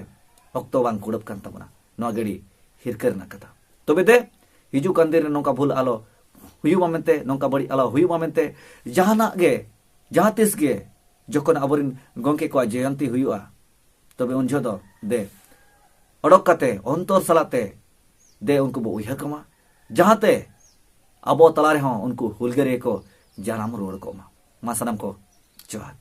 ᱚᱠᱛᱚ ᱵᱟᱝ ᱠᱩᱲᱟᱹᱜ ᱠᱟᱱ ᱛᱟᱵᱚᱱᱟ᱾ ᱱᱚᱣᱟ ᱜᱮ ᱟᱹᱰᱤ ᱦᱤᱨᱠᱟᱹ ᱨᱮᱱᱟᱜ ᱠᱟᱛᱷᱟ᱾ ᱛᱚᱵᱮ ᱫᱮ, ᱦᱤᱡᱩᱜ ᱠᱟᱱ ᱫᱤᱱ ᱨᱮ ᱱᱚᱝᱠᱟ ᱵᱷᱩᱞ ᱟᱞᱚ ᱦᱩᱭᱩᱜ ᱢᱟ ᱢᱮᱱᱛᱮ, ᱱᱚᱝᱠᱟ ᱵᱟᱹᱲᱤᱡ ᱟᱞᱚ ᱦᱩᱭᱩᱜ ᱢᱟ ᱢᱮᱱᱛᱮ, ᱡᱟᱦᱟᱱᱟᱜ ᱜᱮ, ᱡᱟᱦᱟᱸ ᱛᱤᱥ ᱜᱮ ᱡᱚᱠᱷᱚᱱ ᱟᱵᱚᱨᱮᱱ ᱜᱚᱢᱠᱮ ᱠᱚᱣᱟᱜ ᱡᱚᱭᱚᱱᱛᱤ ᱦᱩᱭᱩᱜᱼᱟ, ᱛᱚᱵᱮ ᱩᱱ ᱡᱚᱦᱚᱜ ᱫᱚ ᱫᱮ, ᱚᱰᱚᱠ ᱠᱟᱛᱮ ᱚᱱᱛᱚᱨ ᱥᱟᱞᱟᱜ ᱛᱮ ᱫᱮ ᱩᱱᱠᱩ ᱵᱚ ᱩᱭᱦᱟᱹᱨ ᱠᱚᱢᱟ, ᱡᱟᱦᱟᱸᱛᱮ ᱟᱵᱚ ᱛᱟᱞᱟ ᱨᱮᱦᱚᱸ ᱩᱱᱠᱩ ᱦᱩᱞᱜᱟᱹᱨᱤᱭᱟᱹ ᱠᱚ ᱡᱟᱱᱟᱢ ᱨᱩᱣᱟᱹᱲ ᱠᱚᱜ ᱢᱟ᱾ ᱢᱟ ᱥᱟᱱᱟᱢ ᱠᱚ ᱡᱚᱦᱟᱨ᱾